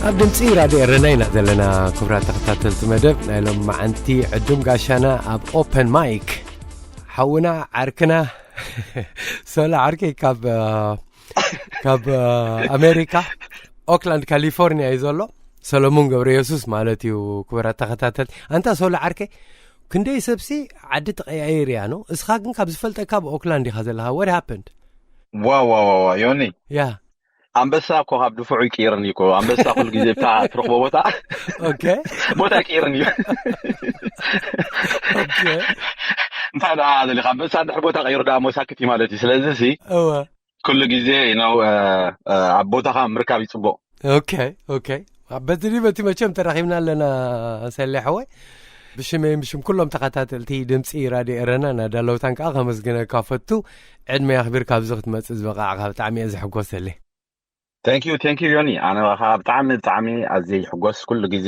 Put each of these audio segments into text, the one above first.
ኣብ ድምፂ ራድዮ ኤረና ኢና ዘለና። ክቡራት ተኸታተልቲ መደብ ናይ ሎም መዓንቲ ዕዱም ጋሻና ኣብ ኦፐን ማይክ ሓውና ዓርክና ሶላ ዓርከይ ካብ ካብ ኣሜሪካ ኦክላንድ ካሊፎርኒያ እዩ ዘሎ። ሰሎሙን ገብረ የሱስ ማለት እዩ። ክቡራት ተኸታተልቲ፣ ኣንታ ሶላ ዓርከይ፣ ክንደይ ሰብሲ ዓዲ ተቐያይር እያ ነው። እስኻ ግን ካብ ዝፈልጠካ ኣብ ኦክላንድ ኢኻ ዘለኻ። What happened? ዋ ዋ ዋ ዋ ዮኒ፣ ያ ኣንበሳ እኮ ካብ ድፉዑ ይቅይርኒ እኮ። ኣንበሳ ኩሉ ግዜ ብታ ትረኽቦ ቦታ ኦኬ ቦታ ይቅይርኒ እዩ። ኦኬ እንታይ ደኣ ዘሊካ፣ ኣንበሳ ድሕር ቦታ ቀይሩ ደኣ መሳክት እዩ ማለት እዩ። ስለዚ ሲ እወ ኩሉ ግዜ ነው ኣብ ቦታኻ ምርካብ ይፅቡቅ። ኦኬ ኦኬ። በዚ በቲ መቸም ተራኺብና ኣለና ሰሌ ሓወይ። ብሽመይ ብሽም ኩሎም ተኸታተልቲ ድምፂ ራድዮ ኤረና ናዳለውታን ከዓ ከመስግነካ ፈቱ። ዕድመ ኣኽቢርካ ኣብዚ ክትመፅእ ዝበቃዕካ ብጣዕሚ እየ ዝሕጎሰለይ። Thank you thank you ዮኒ፣ ኣነ ከዓ ብጣዕሚ ብጣዕሚ ኣዝየ ይሕጎስ ኩሉ ግዜ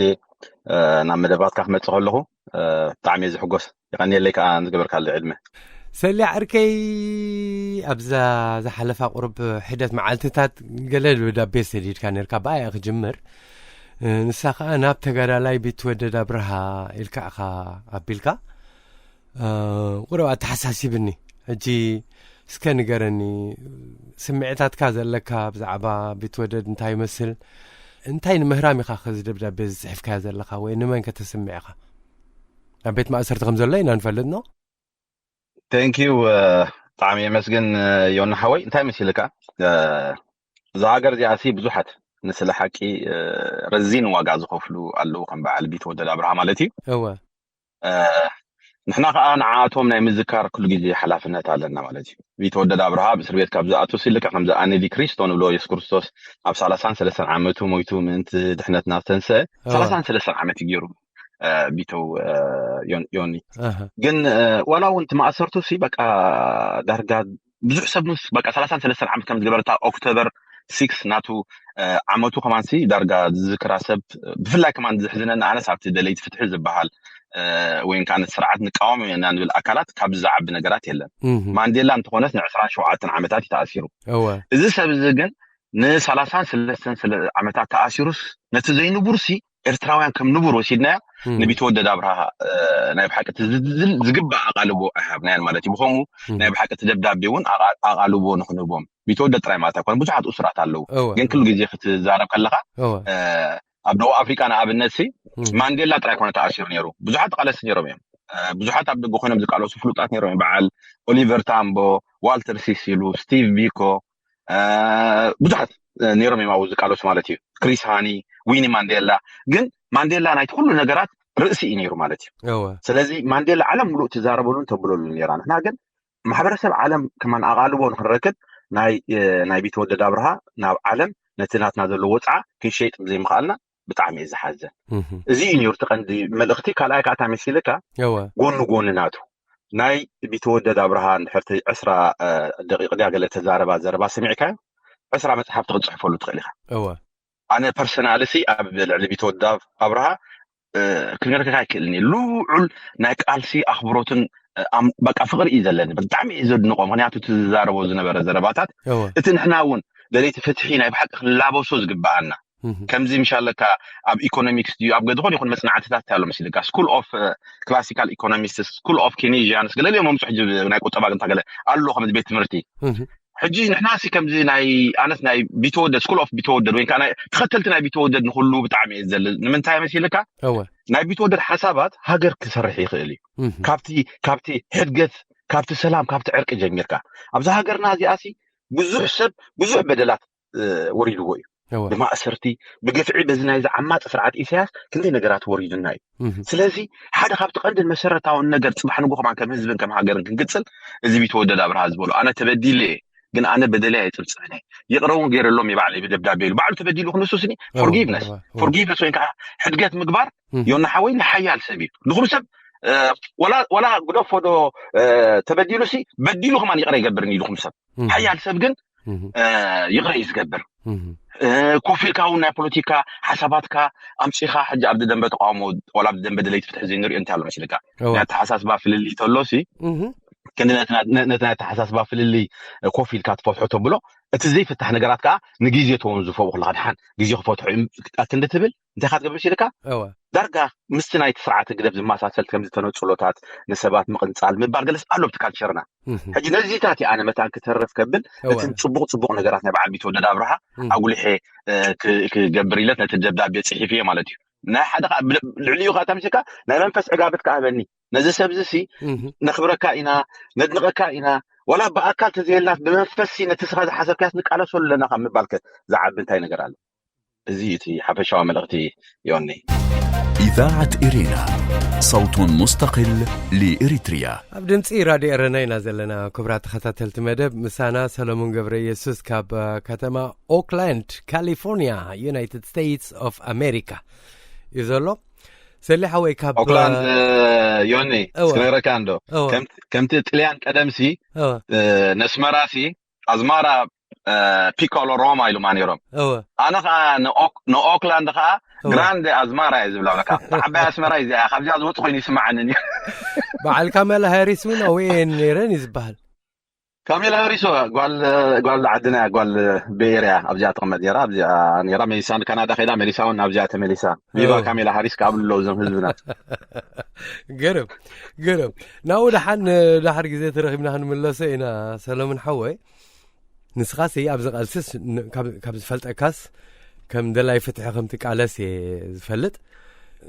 ናብ መደባትካ ክመፅእ ከለኹ። ብጣዕሚ እየ ዝሕጎስ። የቐንየለይ ከዓ ንዝገበርካሉ ዕድመ። ሰሊ ዓርከይ፣ ኣብዛ ዝሓለፋ ቁሩብ ሕደት መዓልትታት ገለ ደብዳቤ ሰዲድካ ነርካ። ብኣያ ክጅምር። ንሳ ከዓ ናብ ተጋዳላይ ቢትወደድ ኣብርሃ ኢልካ ኢኻ ኣቢልካ። ቁሩብ ኣተሓሳሲብኒ። ሕጂ እስከ ንገረኒ፣ ስምዒታትካ ዘለካ ብዛዕባ ቢትወደድ እንታይ ይመስል? እንታይ ንምህራም ኢኻ ከዚ ደብዳቤ ዝጽሕፍካዮ ዘለኻ ወይ ንመን ከተስምዕ ኢኻ? ኣብ ቤት ማእሰርቲ ከም ዘሎ ኢና ንፈልጥ ኖ። Thank you። ብጣዕሚ የመስግን ዮኒ ሓወይ። እንታይ መሲልካ፣ እዛ ሃገር እዚኣ ሲ ብዙሓት ንስለ ሓቂ ረዚን ዋጋ ዝኸፍሉ ኣለዉ፣ ከም በዓል ቢትወደድ ኣብርሃ ማለት እዩ። እወ ንሕና ከዓ ንዓኣቶም ናይ ምዝካር ኩሉ ግዜ ሓላፍነት ኣለና ማለት እዩ። ቢተወደድ ኣብርሃ ኣብ እስር ቤት ካብ ዝኣቱ ሲልካ ከምዚ ኣነ ዲ ክሪስቶ ንብሎ የሱስ ክርስቶስ ኣብ ሰላሳን ሰለስተን ዓመቱ ሞይቱ ምእንቲ ድሕነትና ዝተንስአ ሰላሳን ሰለስተን ዓመት እዩ ገይሩ። ቢተው ዮኒ ግን ዋላ እውን እቲ ማእሰርቱ ሲ በቃ ዳርጋ ብዙሕ ሰብ ምስ በቃ ሰላሳን ሰለስተን ዓመት ከም ዝገበረታ ኦክቶበር ሲክስ ናቱ ዓመቱ ከማንሲ ዳርጋ ዝዝክራ ሰብ ብፍላይ ከማን ዝሕዝነኒ ኣነስ ኣብቲ ደለይቲ ፍትሒ ዝበሃል ወይም ከዓ ነቲ ስርዓት ንቃወም ኢና ንብል ኣካላት ካብ ዝዓቢ ነገራት የለን። ማንዴላ እንተኾነስ ንዕስራን ሸውዓተን ዓመታት እዩ ተኣሲሩ። እዚ ሰብ እዚ ግን ንሰላሳን ሰለስተን ዓመታት ተኣሲሩስ ነቲ ዘይንቡርሲ ኤርትራውያን ከም ንቡር ወሲድናያ ንቢትወደድ ኣብርሃ ናይ ብሓቂ ዝግባእ ኣቓልቦ ኣይሃብናያን ማለት እዩ። ብኸምኡ ናይ ብሓቂ እቲ ደብዳቤ እውን ኣቓልቦ ንክንህቦም ቢትወደድ ጥራይ ማለት ኣይኮነ፣ ብዙሓት እሱራት ኣለዉ። ግን ኩሉ ግዜ ክትዛረብ ከለካ ኣብ ደቡብ ኣፍሪቃ ንኣብነት ሲ ማንዴላ ጥራይ ኮነ ተኣሲሩ ነይሩ። ብዙሓት ተቃለስቲ ነይሮም እዮም። ብዙሓት ኣብ ደገ ኮይኖም ዝቃለሱ ፍሉጣት ነይሮም እዮም። በዓል ኦሊቨር ታምቦ፣ ዋልተር ሲሲሉ፣ ስቲቭ ቢኮ፣ ብዙሓት ነይሮም እዮም ኣብኡ ዝቃለሱ ማለት እዩ። ክሪስ ሃኒ፣ ዊኒ ማንዴላ። ግን ማንዴላ ናይቲ ኩሉ ነገራት ርእሲ እዩ ነይሩ ማለት እዩ። ስለዚ ማንዴላ ዓለም ሙሉእ ትዛረበሉን ተብለሉን ነይራ። ንሕና ግን ማሕበረሰብ ዓለም ከማን ኣቓልቦ ንክንረክብ ናይ ናይ ቢትወደድ ኣብርሃ ናብ ዓለም ነቲ ናትና ዘሎ ወፅዓ ክንሸይጥ ብዘይምኽኣልና ብጣዕሚ እዩ ዝሓዘን። እዚ እዩ ነይሩ እቲ ቀንዲ መልእኽቲ። ካልኣይ ከዓ እንታይ መሲልካ ጎኒ ጎኒ ናቱ ናይ ቢትወደድ ኣብርሃ እንድሕርቲ ዕስራ ደቂቕ ድያ ገለ ተዛረባ ዘረባ ሰሚዕካዮ ዕስራ መፅሓፍቲ ክትፅሕፈሉ ትኽእል ኢኻ። ኣነ ፐርሰናልሲ ኣብ ልዕሊ ቢትወደድ ኣብርሃ ክነግረካ ኣይክእልን እየ። ልዑል ናይ ቃልሲ ኣኽብሮትን በቃ ፍቕሪ እዩ ዘለኒ። ብጣዕሚ እዩ ዘድንቆ። ምክንያቱ እቲ ዝዛረቦ ዝነበረ ዘረባታት እቲ ንሕና እውን ደለይቲ ፍትሒ ናይ ብሓቂ ክንላበሶ ዝግበኣና ከምዚ ምሻለካ ኣብ ኢኮኖሚክስ ድዩ ኣብ ዝኾነ ይኹን መፅናዕትታት ኣሎ መሲልካ ስኩል ኦፍ ክላሲካል ኢኮኖሚስት ስኩል ኦፍ ኬኔዥያንስ ገለ እዮም ምፅሑ ናይ ቁጠባ ግንታ ገለ ኣሎ ከምዚ ቤት ትምህርቲ ሕጂ ንሕና ሲ ከምዚ ናይ ኣነስ ናይ ቢተወደድ ስኩል ኦፍ ቢተወደድ ወይ ከዓ ተኸተልቲ ናይ ቢተወደድ ንኩሉ ብጣዕሚ እየ ዝዘልል። ንምንታይ መሲልካ ናይ ቢተወደድ ሓሳባት ሃገር ክሰርሕ ይኽእል እዩ። ካብቲ ካብቲ ሕድገት ካብቲ ሰላም ካብቲ ዕርቂ ጀሚርካ ኣብዛ ሃገርና እዚኣ ሲ ብዙሕ ሰብ ብዙሕ በደላት ወሪድዎ እዩ። እወ። ብማእሰርቲ፣ ብግፍዒ፣ በዚ ናይዚ ዓማፂ ስርዓት ኢሳያስ ክንደይ ነገራት ወሪዱና እዩ። እህ። ስለዚ ሓደ ካብቲ ቀንድን መሰረታውን ነገር ፅባሕ ንጎ ከማን ከም ህዝብን ከም ሃገርን ክንቅፅል፣ እዚ ቢተወደድ ኣብርሃ ዝበሎ፣ ኣነ ተበዲለ እየ፣ ግን ኣነ በደለይ ኣይፅብፅብን እየ፣ ይቕረ እውን ገይረሎም እየ ባዕለይ ብደብዳቤ ኢሉ ባዕሉ ተበዲሉ ክንሱ ስኒ፣ እወ፣ ፎርጊቭነስ እወ፣ እወ። ፎርጊቭነስ ወይ ከዓ ሕድገት ምግባር እህ። ዮና ሓወይ ንሓያል ሰብ እዩ። ልኹም ሰብ እ፣ ወላ ወላ ግደፎ ዶ እ፣ ተበዲሉ ሲ በዲሉ ከማን ይቕረ ይገብርኒ። ልኹም ሰብ እህ። ሓያል ሰብ ግን እህ። እ፣ ይቕረ እዩ ዝገብር። እህ። እ፣ ኮፍ ኢልካ እውን ናይ ፖለቲካ ሓሳባትካ ኣምፂኻ ሕጂ ኣብ ደንበ ተቃውሞ፣ ወላ ኣብ ደንበ ደለይቲ ፍትሒ ዘይንሪኦ እንታይ ኣሎ መሲልካ? እወ። ናይ ኣተሓሳስባ ፍልልይ ተሎ ሲ እህ። ክንዲ ነቲ ናይ- ነቲ ናይ ኣተሓሳስባ ፍልልይ እ፣ ኮፍ ኢልካ ትፈትሖ ተብሎ፣ እቲ ዘይፍታሕ ነገራት ከዓ ንግዜ ተወንዝፎ ከለካ ድሓን ግዜ ክፈትሖ እዩ ክንዲ ትብል እንታይ ካ ትገብር መሲልካ? እወ። ዳርጋ ምስቲ ናይቲ ስርዓት ህግደፍ ዝመሳሰል ከምዚ ተነፅሎታት፣ ንሰባት ምቕንፃል ምባል ገለስ ኣሎ ኣብቲ ካልቸርና። እህ። ሕጂ ነዚታት እየ ኣነ መታን ክተርፍ ከብል እወ። ነቲ ፅቡቕ ፅቡቕ ነገራት ናይ በዓል ቢትወደድ ኣብርሃ እህ። ኣጉሊሐ እ፣ ክ- ክገብር ኢለት ነቲ ደብዳቤ ፅሒፍ እየ ማለት እዩ። ናይ ሓደ ከዓ ብለ- ልዕሊኡ ከዓ ተምሲካ ናይ መንፈስ ዕጋበት ከዓ ሃበኒ። ነዚ ሰብዚ ሲ እህ። ነኽብረካ ኢና፣ ነድንቐካ ኢና፣ ወላ ብኣካል ተዘየልናስ ብመንፈስ ሲ ነቲ ስኻ ዝሓሰብካያስ ንቃለሶ ኣለና ካብ ምባልከ ዝዓቢ እንታይ ነገር ኣሎ? እዚ እዩ እቲ ሓፈሻዊ መልእኽቲ ዮኒ። إذاعة إرينا، صوت مستقل لإريتريا. ኣብ ድምፂ ራድዮ ኤረና ኢና ዘለና። ክቡራት ተኸታተልቲ መደብ፣ ምሳና ሰሎሞን ገብረ ኢየሱስ ካብ እ፣ ከተማ ኦክላንድ ካሊፎርኒያ፣ ዩናይትድ ስቴትስ ኦፍ ኣሜሪካ እዩ ዘሎ። ሰሊ ሓወይ ካብ ኦክላንድ እ፣ ዮኒ እወ። ክነግረካ እንዶ እወ። ከም- ከምቲ ጥልያን ቀደምሲ እወ። እ፣ ነስመራሲ ኣዝማራ እ፣ ፒኮሎ ሮማ ኢሉማ ነይሮም። እወ። ኣነ ከዓ ንኦክ- ንኦክላንድ ከዓ እወ። ግራንደ ኣዝማራ እየ ዝብላ። በቃ ዓባይ ኣስመራ እዩ እዚኣ፣ ካብዚኣ ዝወፅ ኮይኑ ይስማዓንን እዩ። በዓል ካማላ ሃሪስ እውን ኣብኤን ነይረን እዩ ዝበሃል። ካሜላ ሃሪስ ጓል ጓል ዓድና እያ፣ ጓል ቤኤርያ ኣብዚኣ ትቕመጥ ነራ። ኣብዚኣ ነራ መሊሳ ንካናዳ ከይዳ፣ መሊሳ እውን ኣብዚኣ ተመሊሳ። ቪቫ እወ። ካሜላ ሃሪስ ክኣብሉ ኣለዉ እዞም ህዝብና። ገርም ገርም ናብኡ ደሓን ድሓር ግዜ ተረኺብና ክንምለሶ ኢና። ሰሎምን ሓወይ፣ ንስኻሲ ኣብዚ ቃልስስ ን- ካብ- ካብ ዝፈልጠካስ ከም ደላይ ፍትሒ ከም ትቃለስ እየ ዝፈልጥ።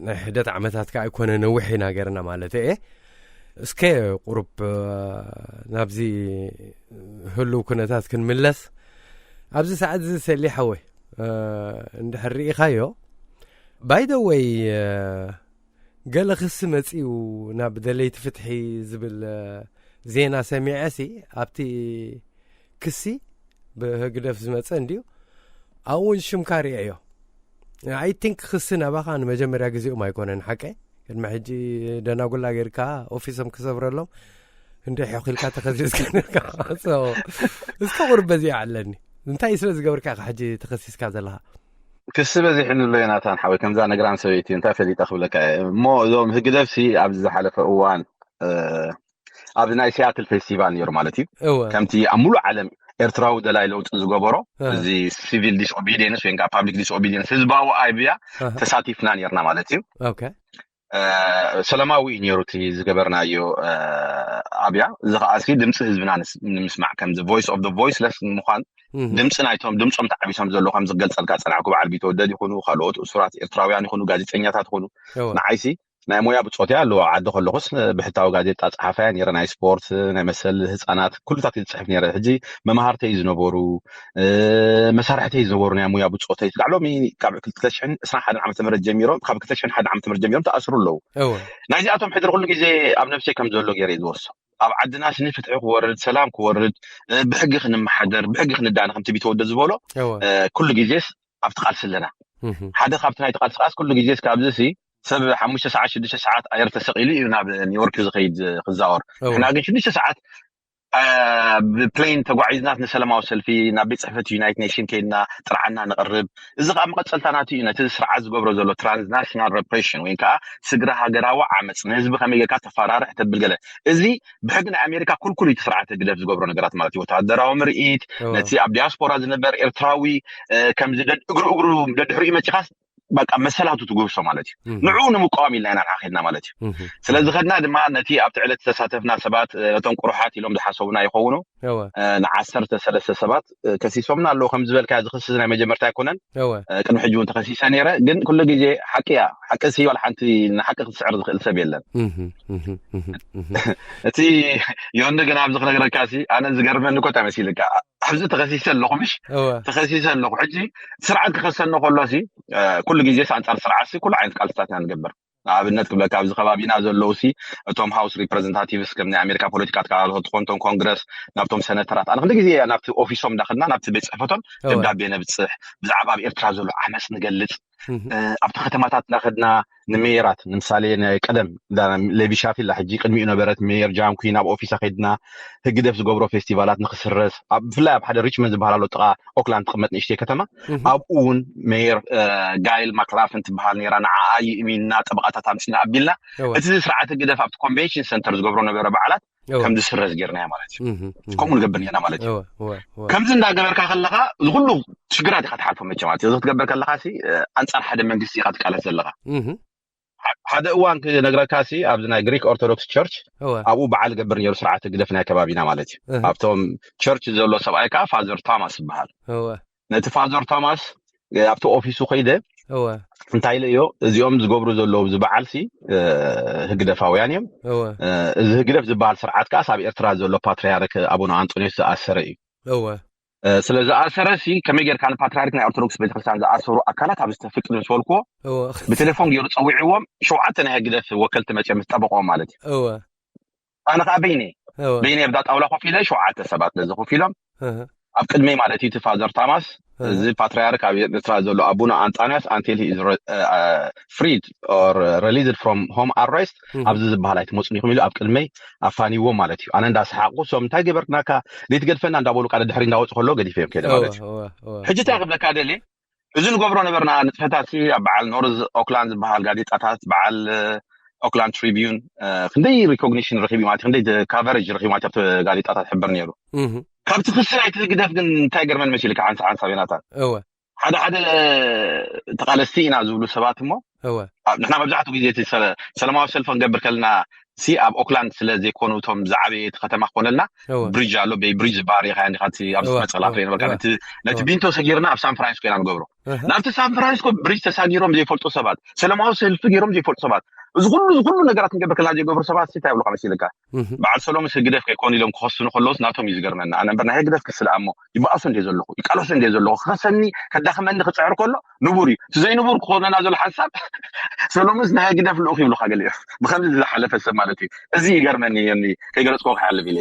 ናይ ሕደት ዓመታት ከዓ ኣይኮነ ነዊሕ ኢና ገርና ማለት እየ። እስከ ቁሩብ እ፣ ናብዚ ህሉው ኩነታት ክንምለስ ኣብዚ ሰዓት እዚ ሰሊ ሓወይ እ፣ እንድሕር ርኢኻዮ ባይደወይ ገለ ክሲ መፂኡ ናብ ደለይቲ ፍትሒ ዝብል እ፣ ዜና ሰሚዐ ሲ ኣብቲ ክሲ ብህግደፍ ዝመፀ እንድዩ ኣብኡ እውን ሽምካ ርኤዮ። ኣይ ቲንክ ክሲ ናባኻ ንመጀመርያ ግዜኦም ኣይኮነን ሓቀ? ቅድሚ ሕጂ ደናጉላ ጌርካ ኦፊሶም ክሰብረሎም እንደ ሖኺልካ ተኸሲስካ ነርካ። So፣ እስከ ቁርብ በዚኣ ኣለኒ። እንታይ ስለ ዝገበርካ ኢኻ ሕጂ ተኸሲስካ ዘለኻ? ክሲ በዚሕኒ ኣሎ ዮናታን ሓወይ፣ ከምዛ ነግራን ሰበይቲ እንታይ ፈሊጠ ክብለካ እየ። እሞ እዞም ህግደፍሲ ኣብዚ ዝሓለፈ እዋን እ፣ ኣብዚ ናይ ሲያትል ፌስቲቫል ነይሩ ማለት እዩ። እወ ከምቲ ኣብ ሙሉእ ዓለም ኤርትራዊ ደላይ ለውጢ ዝገበሮ እ። እዚ ሲቪል ዲስኦቢዲየንስ ወይ ከዓ ፓብሊክ ዲስኦቢዲየንስ፣ ህዝባዊ ኣብያ ኣሃ። ተሳቲፍና ነርና ማለት እዩ። ኦኬ እ፣ ሰላማዊ እዩ ነይሩ እቲ ዝገበርናዮ እ፣ ኣብያ። እዚ ከዓ እስኪ ድምፂ ህዝብና ንስ- ንምስማዕ፣ ከምዚ ቮይስ ኦፍ ደ ቮይስለስ ንምዃን እህ። ድምፂ ናይቶም ድምፆም ተዓቢሶም ዘለዉ ከም ዝገልፀልካ ፀናሕኩ፣ በዓል ቢተወደድ ይኹኑ ካልኦት እሱራት ኤርትራውያን ይኹኑ ጋዜጠኛታት ይኹኑ እወ ንዓይሲ ናይ ሞያ ብፆተይ ኣለዎ። ኣብ ዓዲ ከለኹስ ብሕታዊ ጋዜጣ ፀሓፋያ ነይረ። ናይ ስፖርት፣ ናይ መሰል ህፃናት ኩሉታት እየ ዝፅሕፍ ነይረ። ሕጂ መማህርተይ ዝነበሩ እ፣ መሳርሕተይ ዝነበሩ ናይ ሞያ ብፆተይ ክሳዕ ሎሚ ካብ ክልተ ሽሕን ዕስራን ሓደን ዓመተ ምህረት ጀሚሮም ካብ ክልተ ሽሕን ሓደ ዓመተ ምህረት ጀሚሮም ተኣስሩ ኣለዉ። እወ ናይዚኣቶም ሕድሪ ኩሉ ግዜ ኣብ ነብሰይ ከም ዘሎ ገይረ እየ ዝወስዶ። ኣብ ዓድና ስኒ ፍትሒ ክወርድ፣ ሰላም ክወርድ፣ እ፣ ብሕጊ ክንመሓደር፣ ብሕጊ ክንዳነ ከምቲ ቢተወደድ ዝበሎ እወ እ፣ ኩሉ ግዜስ ኣብቲ ቃልሲ ኣለና። እህ። ሓደ ካብቲ ናይቲ ቃልሲ ከዓስ ኩሉ ግዜስ ካብዚ ሲ ሰብ ሓሙሽተ ሰዓት ሽዱሽተ ሰዓት ኣየር ተሰቒሉ እዩ ናብ ኒውዮርክ ዝኸይድ ክዛወር። እወ ንሕና ግን ሽዱሽተ ሰዓት እ፣ ብፕሌን ተጓዒዝና ንሰላማዊ ሰልፊ ናብ ቤት ፅሕፈት ዩናይትድ ኔሽን ከይድና ጥርዓና ነቕርብ። እዚ ከዓ መቐፀልታ ናቱ እዩ፣ ነቲ ስርዓት ዝገብሮ ዘሎ ትራንስናሽናል ሬፕሬሽን ወይ ከዓ ስግረ ሃገራዊ ዓመፅ፣ ንህዝቢ ከመይ ጌርካ ተፈራርሕ ተብል ገለ። እዚ ብሕጊ ናይ ኣሜሪካ ኩልኩል እዩ እቲ ስርዓት ህግደፍ ዝገብሮ ነገራት ማለት እዩ። ወታደራዊ ምርኢት፣ እወ ነቲ ኣብ ዲያስፖራ ዝነበር ኤርትራዊ እ፣ ከምዚ ደድ እግሩ እግሩ ደድሕሪኡ መፂኻስ በቃ መሰላቱ ትጉህሶ ማለት እዩ። እህ። ንዕኡ ንምቃወም ኢልና ኢና ንዓኺልና ማለት እዩ። እህ። ስለዚ ከድና ድማ ነቲ ኣብቲ ዕለት ዝተሳተፍና ሰባት እ፣ ነቶም ቁሩሓት ኢሎም ዝሓሰቡና ይኸውን እወ እ፣ ንዓሰርተ ሰለስተ ሰባት እ፣ ከሲሶምና ኣለዉ። ከም ዝበልካ እዚ ክሲ ናይ መጀመርታ ኣይኮነን። እወ እ፣ ቅድሚ ሕጂ እውን ተኸሲሰ ነይረ። ግን ኩሉ ግዜ ሓቂ እያ። ሓቂ ሲ ዋላ ሓንቲ ንሓቂ ክትስዕር ዝኽእል ሰብ የለን። እህ፣ እህ፣ እህ፣ እህ። እቲ ዮኒ ግን ኣብዚ ክነግረካ ሲ ኣነ ዝገርመኒ እኮ እንታይ መሲልካ? ኣብዚ ተኸሲሰ ኣለኹ፣ ምሽ ተኸሲሰ ኣለኹ። ሕጂ ስርዓት ክኸሰኒ ከሎ ሲ ኩሉ ግዜ ኣንፃር ስርዓት ሲ ኩሉ ዓይነት ቃልስታት ኢና ንገብር። ንኣብነት ክብለካ ኣብዚ ከባቢና ዘለዉ ሲ እቶም ሃውስ ሪፕሬዘንታቲቭስ ከም ናይ ኣሜሪካ ፖለቲካ ትከላተልቲ ትኾን እቶም ኮንግረስ ናብቶም ሰነተራት ኣነ ክንደ ግዜ ናብቲ ኦፊሶም እንዳኸድና ናብቲ ቤት ፅሕፈቶም ደብዳቤ ነብፅሕ፣ ብዛዕባ ኣብ ኤርትራ ዘሎ ዓመፅ ንገልፅ። ኣብቲ ከተማታት እንዳኸድና ንሜየራት ንምሳሌ ናይ ቀደም ሌቪ ሻፊላ ሕጂ ቅድሚኡ ነበረት ሜየር ጃንኩን ኣብ ኦፊሳ ከድና ህግደፍ ዝገብሮ ፌስቲቫላት ንክስረዝ ብፍላይ ኣብ ሓደ ሪችመንድ ዝበሃል ኣሎ ጥቃ ኦክላንድ ትቅመጥ ንእሽተይ ከተማ ኣብኡ እውን ሜየር ጋይል ማክላፍን ትበሃል ነራ ንዓኣ ይእሚንና ጠበቃታት ኣምፅና ኣቢልና እቲ ስርዓት ህግደፍ ኣብቲ ኮንቬንሽን ሰንተር ዝገብሮ ነበረ በዓላት ከም ዝስረዝ ጌርናዮ ማለት እዩ። ከምኡ ንገብር ኔርና ማለት እዩ። ከምዚ እንዳገበርካ ከለካ እዚ ኩሉ ሽግራት ኢካ ትሓልፎ መቸ ማለት እዩ። እዚ ክትገብር ከለካ ሲ ኣንፃር ሓደ መንግስቲ ኢካ ትቃለስ ዘለካ። ሓደ እዋን ክነግረካ ሲ ኣብዚ ናይ ግሪክ ኦርቶዶክስ ቸርች ኣብኡ በዓል ገብር ነሩ ስርዓት ህግደፍ ናይ ከባቢና ማለት እዩ። ኣብቶም ቸርች ዘሎ ሰብኣይ ከዓ ፋዘር ቶማስ ይበሃል። ነቲ ፋዘር ቶማስ ኣብቲ ኦፊሱ ከይደ እንታይ ኢለ እዮ እዚኦም ዝገብሩ ዘለዉ እዚ በዓል ሲ ህግደፋውያን እዮም። እዚ ህግደፍ ዝበሃል ስርዓት ከዓ ኣብ ኤርትራ ዘሎ ፓትርያርክ ኣቡነ ኣንጦንዮስ ዝኣሰረ እዩ። ስለ ዝኣሰረ ሲ ከመይ ጌርካ ንፓትርያርክ ናይ ኦርቶዶክስ ቤተክርስትያን ዝኣሰሩ ኣካላት ኣብ ዝተፍቅድ ምስ በልክዎ ብቴሌፎን ገይሩ ፀዊዕዎም ሸውዓተ ናይ ህግደፍ ወከልቲ መፅኦም ምስ ጠበቆም ማለት እዩ። ኣነ ከዓ በይነ በይነ ኣብዳ ጣውላ ኮፍ ኢለ ሸውዓተ ሰባት ነዚ ኮፍ ኢሎም ኣብ ቅድመይ ማለት እዩ እቲ ፋዘር ታማስ እዚ ፓትርያርክ ኣብ ኤርትራ ዘሎ ኣቡነ ኣንጣንያስ until he is freed or released from home arrest ኣብዚ ዝበሃል ኣይትመፁን ኢኹም ኢሉ ኣብ ቅድመይ ኣፋኒዎም ማለት እዩ። ኣነ እንዳሰሓቁ ሶም እንታይ ገበርክናካ ዘይትገድፈና እንዳበሉ ቃለ ድሕሪ እንዳወፁ ከሎ ገዲፈዮም ከይደ ማለት እዩ። ሕጂ እንታይ ክብለካ ደሊ እዚ ንገብሮ ነበርና ንጥፈታት ኣብ በዓል ኖርዝ ኦክላንድ ዝበሃል ጋዜጣታት በዓል ኦክላንድ ትሪቢዩን ክንደይ ሪኮግኒሽን ረኪቡ ማለት ክንደይ ካቨሬጅ ረኪቡ ማለት ኣብቲ ጋዜጣታት ሕብር ነይሩ። ካብቲ ክሲ ናይቲ ህግደፍ ግን እንታይ ገርመን መሲልካ ሓንሳ ሓንሳብ ናታ ሓደ ሓደ ተቃለስቲ ኢና ዝብሉ ሰባት እሞ ንሕና መብዛሕትኡ ግዜ ሰላማዊ ሰልፊ ክንገብር ከለና ሲ ኣብ ኦክላንድ ስለ ዘይኮኑ እቶም ዝዓበየ እቲ ከተማ ክኾነልና ብሪጅ ኣሎ በይ ብሪጅ ዝበሃል ሪኢኻ እንዲኻ ኣብዚ መፀላ ትርኢ ነበርካ ነቲ ቢንቶ ሰጊርና ኣብ ሳን ፍራንሲስኮ ኢና ንገብሮ ናብቲ ሳን ፍራንሲስኮ ብሪጅ ተሳጊሮም ዘይፈልጡ ሰባት ሰላማዊ ሰልፊ ገይሮም ዘይፈልጡ ሰባት እዚ ኩሉ እዚ ኩሉ ነገራት ክንገብር ከለና ዘይገብሩ ሰባት እንታይ ይብሉካ መሲልካ በዓል ሰሎምስ ህግደፍ ከይኮኑ ኢሎም ክኸሱኑ ከለውስ ናቶም እዩ ዝገርመና ኣነ እምበር ናይ ህግደፍ ክስለ ኣሞ ይበኣሶ እንደ ዘለኹ ይቃለሶ እንደ ዘለኹ ክኸሰኒ ከዳኽመኒ ክፅዕር ከሎ ንቡር እዩ እቲ ዘይንቡር ክኾነና ዘሎ ሓንሳብ ሰሎምስ ናይ ህግደፍ ልኡኽ ይብሉካ ገሊኦም ብከምዚ ዝሓለፈ ሰብ ማለት እዩ እዚ ይገርመኒ እኒ ከይገለፅኮ ክሓልፍ ኢለ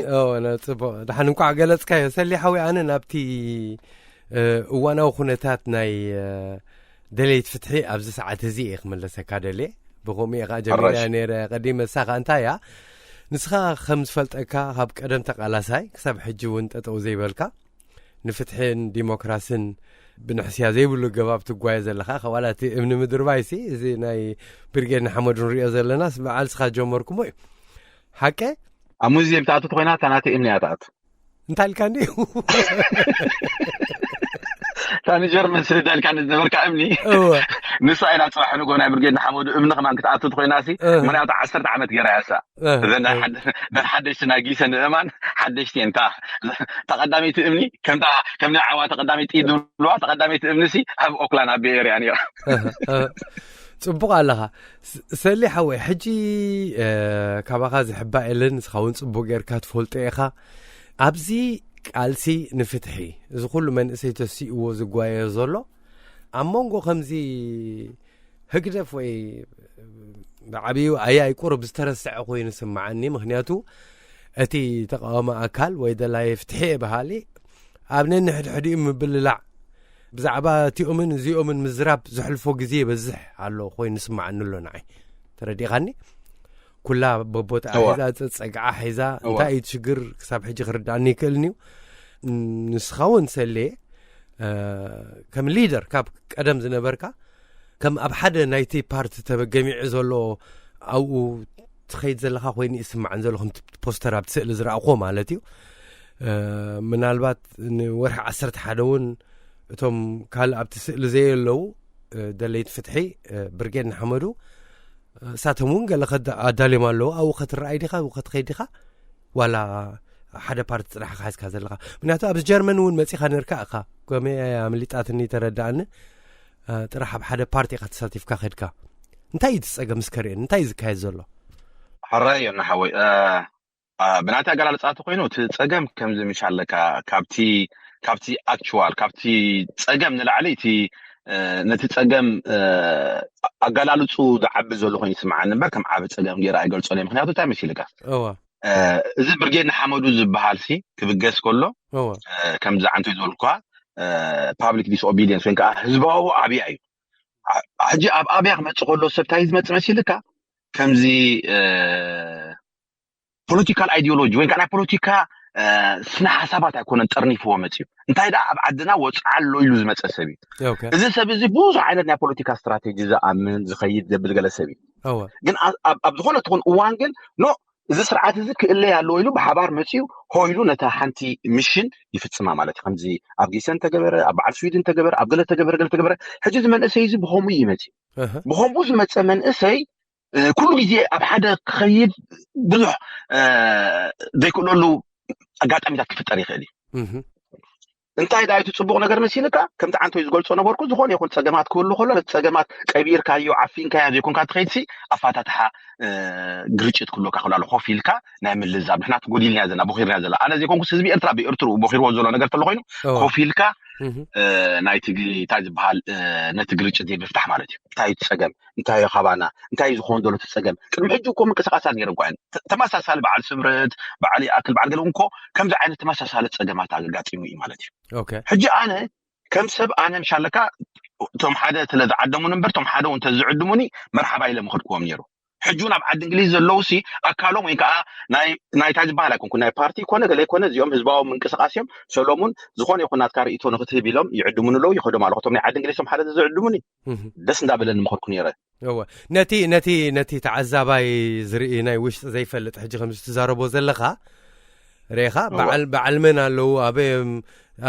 ጽቡቅ ድሓን እንኳዕ ገለፅካዮ ሰሊ ሓዊ ኣነ ናብቲ እዋናዊ ኩነታት ናይ ደለይት ፍትሒ ኣብዚ ሰዓት እዚ እየ ክመለሰካ ደልየ ብከምኡ እየ ከዓ ጀሚረ ነረ ቀዲመ እሳ ከዓ እንታይ እያ ንስኻ ከም ዝፈልጠካ ካብ ቀደም ተቃላሳይ ክሳብ ሕጂ እውን ጠጠው ዘይበልካ ንፍትሕን ዲሞክራስን ብንሕስያ ዘይብሉ ገባብ ትጓየ ዘለካ ካብ ዋላ እቲ እምኒ ምድርባይሲ እዚ ናይ ብርጌድ ንሓመዱ ንሪኦ ዘለናስ በዓል ስኻ ጀመርኩሞ እዩ ሓቀ ኣብ ሙዚየም ትኣቱ ተኮይና እታ ናተይ እምኒ እያ ትኣቱ እንታይ ኢልካ እንዲ እታ ንጀርመን ስደዳ ኢልካ ዝነበርካ እምኒ ንሳ ኢና ፅባሕ ንጎ ናይ ብርጌድ ንሓመዱ እምኒ ከማን ክትኣቱ ተኮይና ሲ ምክንያቱ ዓሰርተ ዓመት ገይራ እያ እሳ እዘን ሓደሽቲ ናይ ጊሰ ንእማን ሓደሽቲ እየን እታ ቀዳመይቲ እምኒ ከምታ ከም ናይ ዓዋተ ቀዳመይቲ ዝብልዋ እታ ቀዳመይቲ እምኒ ሲ ኣብ ኦክላንድ ኣብ ቤኤርያ ነይራ ፅቡቅ ኣለኻ ሰሊ ሓወይ ሕጂ ካባኻ ዝሕባእ የለን ንስኻ እውን ፅቡቅ ጌርካ ትፈልጦ ኢኻ ኣብዚ ቃልሲ ንፍትሒ እዚ ኩሉ መንእሰይ ተሲእዎ ዝጓየዮ ዘሎ ኣብ መንጎ ከምዚ ህግደፍ ወይ ብዓብዩ ኣያይ ቁሩብ ዝተረስዐ ኮይኑ ስምዓኒ ምክንያቱ እቲ ተቃዋሚ ኣካል ወይ ደላይ ፍትሒ በሃሊ ኣብ ነንሕድሕዲኡ ምብልላዕ ብዛዕባ እቲኦምን እዚኦምን ምዝራብ ዘሕልፎ ግዜ ይበዝሕ ኣሎ ኮይኑ ስምዓኒ ኣሎ ንዓይ ተረዲእኻኒ ኩላ በቦታ ሒዛ ፀፀግዓ ሒዛ እንታይ እዩ ሽግር ክሳብ ሕጂ ክርዳእኒ ይክእልኒ እዩ ንስኻ እውን ሰሌ ከም ሊደር ካብ ቀደም ዝነበርካ ከም ኣብ ሓደ ናይቲ ፓርቲ ተበገሚዑ ዘሎ ኣብኡ ትኸይድ ዘለኻ ኮይኑ ይስማዕን ዘሎ ከም ፖስተር ኣብቲ ስእሊ ዝረኣኹዎ ማለት እዩ ምናልባት ንወርሒ ዓሰርተ ሓደ እውን እቶም ካልእ ኣብቲ ስእሊ ዘየለዉ ደለይቲ ፍትሒ ብርጌድ ንሓመዱ እሳቶም እውን ገለ ኣዳልዮም ኣለዉ ኣብኡ ከትረኣይ ዲኻ ኣብኡ ከትኸይድ ዲኻ ዋላ ሓደ ፓርቲ ጥራሕ ካ ሒዝካ ዘለኻ ምክንያቱ ኣብዚ ጀርመን እውን መፂኻ ነርካ እኻ ከመይ ኣምሊጣትኒ ተረዳእኒ ጥራሕ ኣብ ሓደ ፓርቲ ኢኻ ተሳቲፍካ ከድካ እንታይ እዩ ትፀገም እስከ ርእየኒ እንታይ እዩ ዝካየድ ዘሎ ሕራይ እዩ እናሓወይ ብናቲ ኣገላልፃ እንተኮይኑ እቲ ፀገም ከምዚ ምሽ ኣለካ ካብቲ ካብቲ ኣክቹዋል ካብቲ ጸገም ንላዕሊ እቲ ነቲ ጸገም ኣጋላልጹ ዝዓቢ ዘሎ ኮይኑ ይስምዓኒ እምበር ከም ዓቢ ጸገም ገይረ ኣይገልጾን እየ። ምክንያቱ እንታይ መሲልካ እዚ ብርጌድ ንሓመዱ ዝበሃል ሲ ክብገስ ከሎ ከምዚ ዓንቶ ዝበልኳ ፓብሊክ ዲስኦቢዲየንስ ወይ ከዓ ህዝባዊ ኣብያ እዩ። ሕጂ ኣብ ኣብያ ክመፅእ ከሎ ሰብ ታይ ዝመፅእ መሲልካ ከምዚ ፖለቲካል ኣይዲዮሎጂ ወይ ከዓ ናይ ፖለቲካ ስነ ሓሳባት ኣይኮነን ጠርኒፍዎ መፅዩ። እንታይ ደኣ ኣብ ዓድና ወፅዓ ኣሎ ኢሉ ዝመፀ ሰብ እዩ። እዚ ሰብ እዚ ብዙሕ ዓይነት ናይ ፖለቲካ ስትራቴጂ ዝኣምን ዝኸይድ ዘብል ገለ ሰብ እዩ። ግን ኣብ ዝኾነ ትኹን እዋን ግን ኖ እዚ ስርዓት እዚ ክእለይ ኣለዎ ኢሉ ብሓባር መፅዩ ሆ ኢሉ ነታ ሓንቲ ሚሽን ይፍፅማ ማለት እዩ። ከምዚ ኣብ ጊሰን ተገበረ፣ ኣብ በዓል ስዊድን ተገበረ፣ ኣብ ገለ ተገበረ፣ ገለ ተገበረ። ሕጂ እዚ መንእሰይ እዚ ብኸምኡ እዩ መፅዩ። ብኸምኡ ዝመፀ መንእሰይ ኩሉ ግዜ ኣብ ሓደ ክኸይድ ብዙሕ ዘይክእለሉ ኣጋጣሚታት ክፍጠር ይኽእል እዩ። እንታይ ዳይቱ ፅቡቕ ነገር መሲልካ ከምቲ ዓንቶይ ዝገልፆ ነበርኩ። ዝኾነ ይኹን ፀገማት ክህሉ ከሎ ነቲ ፀገማት ቀቢርካዮ ዓፊንካዮ ዘይኮንካ ትኸይድሲ ኣፋታትሓ ግርጭት ክህልወካ ክሎ ኣሎ ኮፍ ኢልካ ናይ ምልዛብ ንሕና ትጎዲልና ዘና ቦኺርና ዘላ ኣነ ዘይኮንኩስ ህዝቢ ኤርትራ ብኤርትሩ ቦኺርዎ ዘሎ ነገር ተሎ ኮይኑ ኮፍ ኢልካ ናይ ትግሪ እንታይ ዝበሃል ነቲ ግርጭት ዘይምፍታሕ ማለት እዩ። እንታይ እዩ ፀገም እንታይ እዩ ካባና እንታይ እዩ ዝኾን ዘሎ እቲ ፀገም ቅድሚ ሕጂ እኮ ምንቅስቃሳት ነይረ እኳ ተመሳሳሊ በዓል ስምረት በዓል ይኣክል በዓል ገለ እኮ ከምዚ ዓይነት ተመሳሳሊ ፀገማት ኣጋጢሙ እዩ ማለት እዩ። ሕጂ ኣነ ከም ሰብ ኣነ ምሻለካ እቶም ሓደ ስለ ዝዓደሙን እምበር እቶም ሓደ እውን ተዝዕድሙኒ መርሓባ ኢለ ምኸድክዎም ነይሩ። ሕጂ እውን ኣብ ዓዲ እንግሊዝ ዘለዉ ሲ ኣካሎም ወይ ከዓ ናይታይ ዝበሃል ኣይኮንኩ ናይ ፓርቲ ኮነ ገለ ኮነ እዚኦም ህዝባዊ ምንቅስቃስ እዮም። ሰሎሙን ዝኾነ ይኹን ናትካ ርእቶ ንክትህብ ኢሎም ይዕድሙን ኣለዉ ይኸዶም ኣለኹ። እቶም ናይ ዓዲ እንግሊዝ ቶም ሓደ ዝዕድሙኒ ደስ እንዳበለኒ ምኸድኩ ነይረ። እወ ነቲ ነቲ ነቲ ተዓዛባይ ዝርኢ ናይ ውሽጢ ዘይፈልጥ ሕጂ ከምዚ ትዛረቦ ዘለኻ ሬኻ በዓል በዓል መን ኣለዉ ኣበይ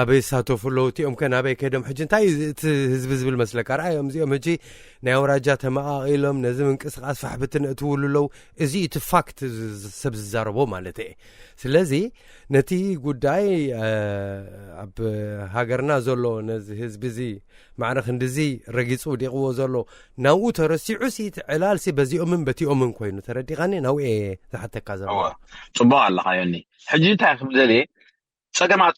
ኣበይ ይሳተፉ ኣለዉ እቲኦም ከ ናበይ ከይዶም ሕጂ እንታይ እዩ እቲ ህዝቢ ዝብል መስለካ ርኣዮም እዚኦም ሕጂ ናይ ኣውራጃ ተመቓቒሎም ነዚ ምንቅስቃስ ፋሕብትን እትውሉ ኣለዉ እዚ እቲ ፋክት ሰብ ዝዛረቦ ማለት እየ ስለዚ ነቲ ጉዳይ ኣብ ሃገርና ዘሎ ነዚ ህዝቢ እዚ ማዕረ ክንድዚ ረጊጹ ውዲቕዎ ዘሎ ናብኡ ተረሲዑ ሲ እቲ ዕላል ሲ በዚኦምን በቲኦምን ኮይኑ ተረዲኻኒ ናብኡ እየ ዝሓተካ ዘሎ እወ ጽቡቕ ኣለኻ ዮኒ ሕጂ እንታይ ክብል ደልየ ጸገማት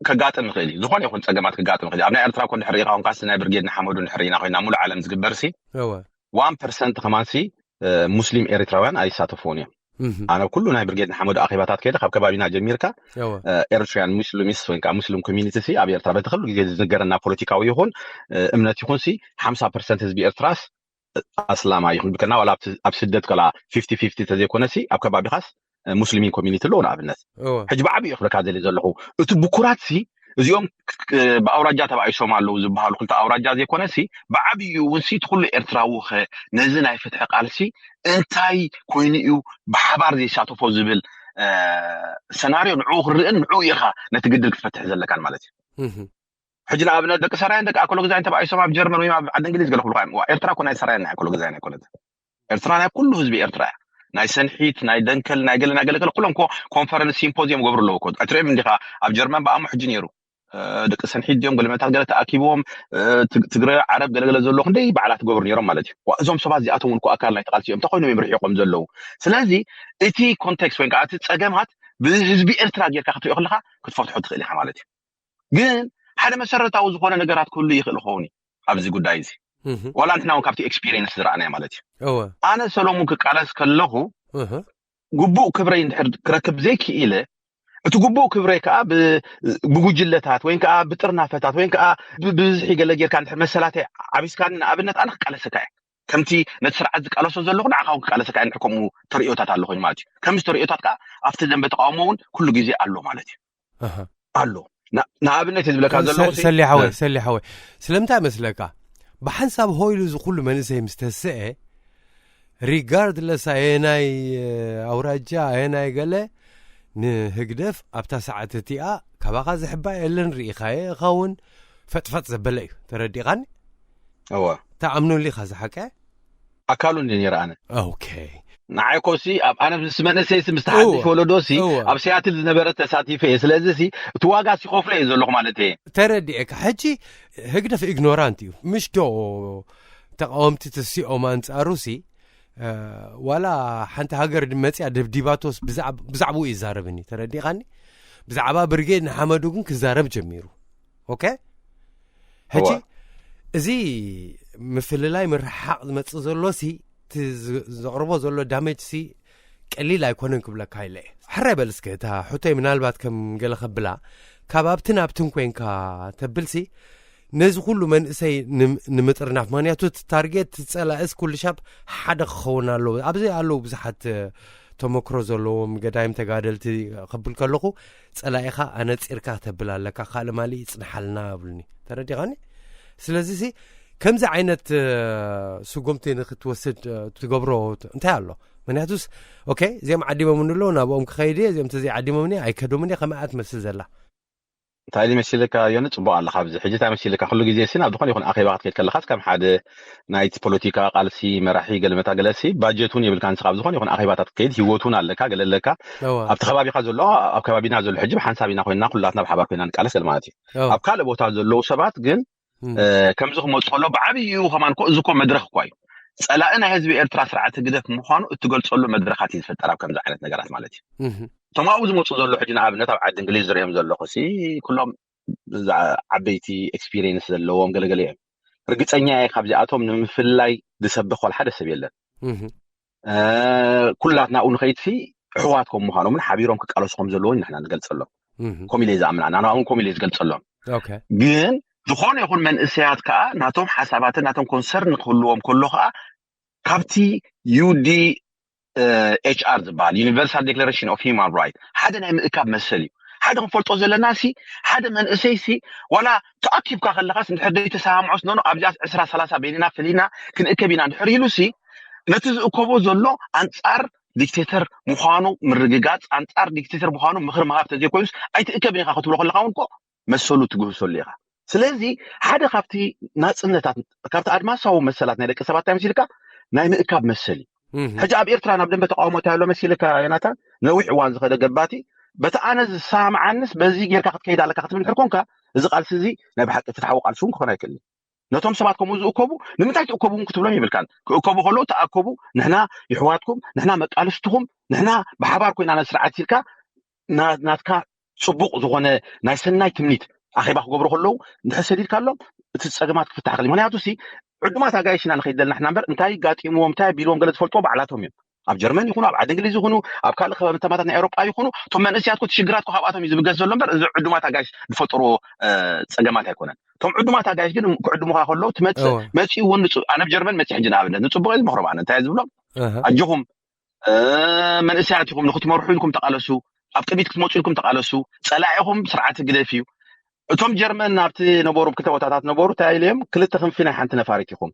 ከጋጥም ይኽእል እዩ ዝኾነ ይኹን ጸገማት ከጋጥም ይኽእል እዩ ኣብ ናይ ኤርትራ ኮ ድሕር ኢኻ ኮንካሲ ናይ ብርጌድ ንሓመዱ ድሕር ኢና ኮይና ሙሉእ ዓለም ዝግበር ሲ እወ ዋን ፐርሰንት ከማን ሲ ሙስሊም ኤሪትራውያን ኣይሳተፍዎን እዮም ኣነ ኩሉ ናይ ብርጌድ ንሓመዱ ኣኼባታት ከይደ ካብ ከባቢና ጀሚርካ ኤርትራያን ሙስሊምስ ወይ ከዓ ሙስሊም ኮሚኒቲ ሲ ኣብ ኤርትራ በቲ ኩሉ ግዜ ዝነገረና ፖለቲካዊ ይኹን እምነት ይኹን ሲ ሓምሳ ፐርሰንት ህዝቢ ኤርትራስ ኣስላማ ይኹን ብከና ዋላ ኣብ ስደት ከላ ፊፍቲ ፊፍቲ ተዘይኮነ ሲ ኣብ ከባቢኻስ ሙስሊሚን ኮሚኒቲ ኣለዎ ንኣብነት ሕጂ ብዓብዩ ክብለካ ዘለ ዘለኹ እቲ ብኩራት ሲ እዚኦም ብኣውራጃ ተባኢሶም ኣለዉ ዝበሃሉ ክልተ ኣውራጃ ዘይኮነሲ ብዓብዩ እውን ሲ እቲ ኩሉ ኤርትራዊ ኸ ነዚ ናይ ፍትሒ ቃልሲ እንታይ ኮይኑ እዩ ብሓባር ዘይሳተፎ ዝብል ሰናርዮ ንዕኡ ክርእን ንዕኡ ኢኻ ነቲ ግድል ክትፈትሕ ዘለካን ማለት እዩ ሕጂ ንኣብነት ደቂ ሰራያን ደቂ ኣኮሎ ግዛይን ተባኢሶም ኣብ ጀርመን ወይ ኣብ ዓዲ እንግሊዝ ገለ ክብልካ እዮም ኤርትራ ኮ ናይ ሰራያን ናይ ኣኮሎ ግዛይን ኣይኮነት ኤርትራ ናይ ኩሉ ህዝቢ ኤርትራ እያ ናይ ሰንሒት ናይ ደንከል ናይ ገለ ናይ ገለገለ ኩሎም ኮ ኮንፈረንስ ሲምፖዚየም ገብሩ ኣለዉ ኮ ኣይትሪኦም እንዲኻ ኣብ ጀርመን ብኣሞ ሕጂ ነይሩ ደቂ ሰንሒት ድዮም ገለመታት ገለ ተኣኪብዎም ትግረ ዓረብ ገለገለ ዘሎ ክንደይ በዓላት ገብሩ ነይሮም ማለት እዩ እዞም ሰባት እዚኣቶም እውን ኣካል ናይ ተቃልሲ እዮም ተኮይኖም እዮም ርሒቆም ዘለዉ ስለዚ እቲ ኮንቴክስት ወይ ከዓ እቲ ፀገማት ብህዝቢ ኤርትራ ጌርካ ክትሪኦ ከለካ ክትፈትሖ ትኽእል ኢካ ማለት እዩ ግን ሓደ መሰረታዊ ዝኾነ ነገራት ክህሉ ይኽእል ኸውን ኣብዚ ጉዳይ እዚ ዋላ ንሕና እውን ካብቲ ኤክስፒሪየንስ ዝረኣናዮ ማለት እዩ ኣነ ሰሎሙን ክቃለስ ከለኹ ግቡእ ክብረይ እንድሕር ክረክብ ዘይክኢለ እቲ ግቡእ ክብረይ ከዓ ብጉጅለታት ወይ ከዓ ብጥርናፈታት ወይ ከዓ ብብዝሒ ገለ ጌርካ እንድሕር መሰላተይ ዓቢስካኒ ንኣብነት ኣነ ክቃለሰካ እየ ከምቲ ነቲ ስርዓት ዝቃለሶ ዘለኹ ንዓኻ እውን ክቃለሰካ እየ እንድሕር ከምኡ ተርእዮታት ኣሎ ኮይኑ ማለት እዩ ከምዚ ተርእዮታት ከዓ ኣብቲ ደንበ ተቃውሞ እውን ኩሉ ግዜ ኣሎ ማለት እዩ ኣሎ ንኣብነት እዩ ዝብለካ ዘለኹ ሰሊ ሓወይ ሰሊ ሓወይ ስለምንታይ መስለካ ብሓንሳብ ሆይሉ እዚ ኩሉ መንእሰይ ምስ ተስአ ሪጋርድለስ ኣየናይ ኣውራጃ ኣየናይ ገለ ንህግደፍ ኣብታ ሰዓት እቲኣ ካባኻ ዝሕባእ የለን ርኢኻየ እኻ እውን ፈጥፈጥ ዘበለ እዩ ተረዲኻኒ እወ ተኣምነሉ ኢኻ ዝሓቀ ኣካሉ እንዲ ነይረ ኣነ ኦኬ ንዓይ ኮሲ ኣብ ኣነ ምስ መንእሰይ ሲ ምስ ተሓድሽ ወለዶ ሲ ኣብ ሲያትል ዝነበረ ተሳቲፈ እየ ስለዚ ሲ እቲ ዋጋ ሲኸፍሎ እየ ዘለኹ ማለት እየ ተረዲኤካ ሕጂ ህግደፍ ኢግኖራንት እዩ ምሽ ዶ ተቃወምቲ ተሲኦም ኣንጻሩ ሲ ዋላ ሓንቲ ሃገር መጽያ ደብዲባቶስ ብዛዕባኡ ይዛረብኒ ተረዲኻኒ ብዛዕባ ብርጌድ ንሓመዱ ግን ክዛረብ ጀሚሩ ኦኬ። ሕጂ እዚ ምፍልላይ ምርሓቕ ዝመጽእ ዘሎ ሲ፣ እቲ ዘቕርቦ ዘሎ ዳሜጅ ሲ ቀሊል ኣይኮነን ክብለካ ኢለ እየ። ሕራይ በል እስከ እታ ሕቶይ ምናልባት ከም ገለ ከብላ፣ ካብ ኣብትን ኣብትን ኮይንካ ተብል ሲ፣ ነዚ ኩሉ መንእሰይ ንምጥርናፍ፣ ምክንያቱ እቲ ታርጌት ጸላእስ ኩሉ ሻብ ሓደ ክኸውን ኣለዎ። ኣብዚ ኣለዉ ብዙሓት ተመክሮ ዘለዎም ገዳይም ተጋደልቲ ከብል ከለኹ፣ ጸላኢኻ ኣነጺርካ ተብል ኣለካ፣ ካልእ ማሊእ ይጽንሓልና ኣብሉኒ። ተረዲኻኒ? ስለዚ ሲ ከምዚ ዓይነት ስጉምቲ ንክትወስድ ትገብሮ እንታይ ኣሎ? ምክንያቱስ ኦኬ፣ እዚኦም ዓዲሞም ኣለዉ፣ ናብኦም ክኸይድ እየ፣ እዚኦም ተዘይዓዲሞምኒ ኣይከዶምን እየ፣ ከመኣ ትመስል ዘላ። እንታይ ኢሉ መሲልካ ዮኒ? ጽቡቕ ኣለካ። ኣብዚ ሕጂ እንታይ መሲልካ፣ ኩሉ ግዜ ሲ ናብ ዝኾነ ይኹን ኣኼባ ክትከይድ ከለኻስ ከም ሓደ ናይቲ ፖለቲካ ቃልሲ መራሒ ገለመታ ገለሲ ባጀት እውን የብልካ። ንስኻ ኣብ ዝኾነ ይኹን ኣኼባታት ክትከይድ ህይወት እውን ኣለካ፣ ገለ ኣለካ። ኣብቲ ከባቢኻ ዘሎ፣ ኣብ ከባቢና ዘሎ ሕጂ ብሓንሳብ ኢና ኮይንና ኩላትና ብሓባር ኮይና ንቃለስ ገለ ማለት እዩ። ኣብ ካልእ ቦታ ዘለዉ ሰባት ግን ከምዚ ክመፁ ከሎ ብዓብዩ ከማን ኮ እዚ ኮ መድረክ እኳ እዩ። ፀላኢ ናይ ህዝቢ ኤርትራ ስርዓት ህግደፍ ምዃኑ እትገልፀሉ መድረካት እዩ ዝፈጠር ኣብ ከምዚ ዓይነት ነገራት ማለት እዩ። እቶም ኣብኡ ዝመፁ ዘሎ ሕጂ ንኣብነት ኣብ ዓዲ እንግሊዝ ዝሪኦም ዘለኹ ሲ ኩሎም ዓበይቲ ኤክስፒሪየንስ ዘለዎም ገለገለ እዮም። ርግፀኛ እየ ካብዚኣቶም ንምፍላይ ዝሰብኽ ዋላ ሓደ ሰብ የለን። ኩላትና ኣብኡ ንኸይድ ሲ ኣሕዋት ከም ምዃኖምን ሓቢሮም ክቃለሱ ከም ዘለዎም ንሕና ንገልፀሎም። ከምኡ ኢለ ዝኣምን ኣነ፣ ኣነ እውን ከምኡ ኢለ ዝገልፀሎም። ግን ዝኾነ ይኹን መንእሰያት ከዓ ናቶም ሓሳባትን ናቶም ኮንሰርን ክህልዎም ከሎ ከዓ ካብቲ ዩዲ ኤች ኣር ዝበሃል ዩኒቨርሳል ዴክለሬሽን ኦፍ ሂማን ራይት ሓደ ናይ ምእካብ መሰል እዩ። ሓደ ክንፈልጦ ዘለና ሲ ሓደ መንእሰይ ሲ ዋላ ተኣኪብካ ከለኻስ እንድሕር ዘይተሰማምዖስ ኖኖ ኣብዚኣ ዕስራ ሰላሳ በይንና ፍሊና ክንእከብ ኢና እንድሕር ኢሉ ሲ ነቲ ዝእከቦ ዘሎ ኣንጻር ዲክቴተር ምዃኑ ምርግጋጽ፣ ኣንጻር ዲክቴተር ምዃኑ ምኽሪ ምሃብ ተዘይኮይኑስ ኣይትእከብን ኢኻ ክትብሎ ከለኻ እውን እኮ መሰሉ ትግህሰሉ ኢኻ። ስለዚ ሓደ ካብቲ ናጽነታት፣ ካብቲ ኣድማሳዊ መሰላት ናይ ደቂ ሰባት እንታይ መሲልካ ናይ ምእካብ መሰል እዩ። ሕጂ ኣብ ኤርትራ ናብ ደንበ ተቃውሞ እንታይ ኣሎ መሲልካ ዮናታን? ነዊሕ እዋን ዝኸደ ገባቲ በቲ ኣነ ዝሰማምዓንስ በዚ ጌርካ ክትከይድ ኣለካ ክትብል እንድሕር ኮንካ እዚ ቃልሲ እዚ ናይ ብሓቂ ፍትሓዊ ቃልሲ እውን ክኾን ኣይክእልን። ነቶም ሰባት ከምኡ ዝእከቡ ንምንታይ ትእከቡ እውን ክትብሎም ይብልካን። ክእከቡ ከለዉ ተኣከቡ፣ ንሕና ይሕዋትኩም፣ ንሕና መቃልስትኹም፣ ንሕና ብሓባር ኮይና ነስርዓት ኢልካ ናትካ ጽቡቕ ዝኾነ ናይ ሰናይ ትምኒት ኣኼባ ክገብሩ ከለዉ እንድሕር ሰዲድካሎም እቲ ጸገማት ክፍታሕ ክእል። ምክንያቱ ሲ ዕዱማት ኣጋይሽ ኢና ንኸይድ ዘለና ንሕና እምበር እንታይ ጋጢምዎም እንታይ ኣቢልዎም ገለ ዝፈልጥዎ ባዕላቶም እዮም። ኣብ ጀርመን ይኹኑ ኣብ ዓዲ እንግሊዝ ይኹኑ ኣብ ካልእ ከተማታት ናይ ኤውሮጳ ይኹኑ እቶም መንእሰያት ኮ እቲ ሽግራት ኮ ካብኣቶም እዩ ዝብገስ ዘሎ እምበር እዚ ዕዱማት ኣጋይሽ ዝፈጠርዎ ጸገማት ኣይኮነን። እቶም ዕዱማት ኣጋይሽ ግን ክዕድሙኻ ከለዉ ትመጽእ መጺኡ እውን ንጹ ኣነ ኣብ ጀርመን መጺ ሕጂ ንኣብነት ንጽቡቕ እየ ዝመኽሮም ኣነ እንታይ እየ ዝብሎም ኣጆኹም መንእሰያት ኢኹም ንክትመርሑ ኢልኩም ተቃለሱ ኣብ ቅድሚት ክትመፁ ኢልኩም ተቃለሱ ፀላኢኹም ስርዓት ህግደፍ እዩ። እቶም ጀርመን ናብቲ ነበሩ ክልተ ቦታታት ነበሩ እንታይ ኢለዮም ክልተ ክንፊ ናይ ሓንቲ ነፋሪት ኢኹም።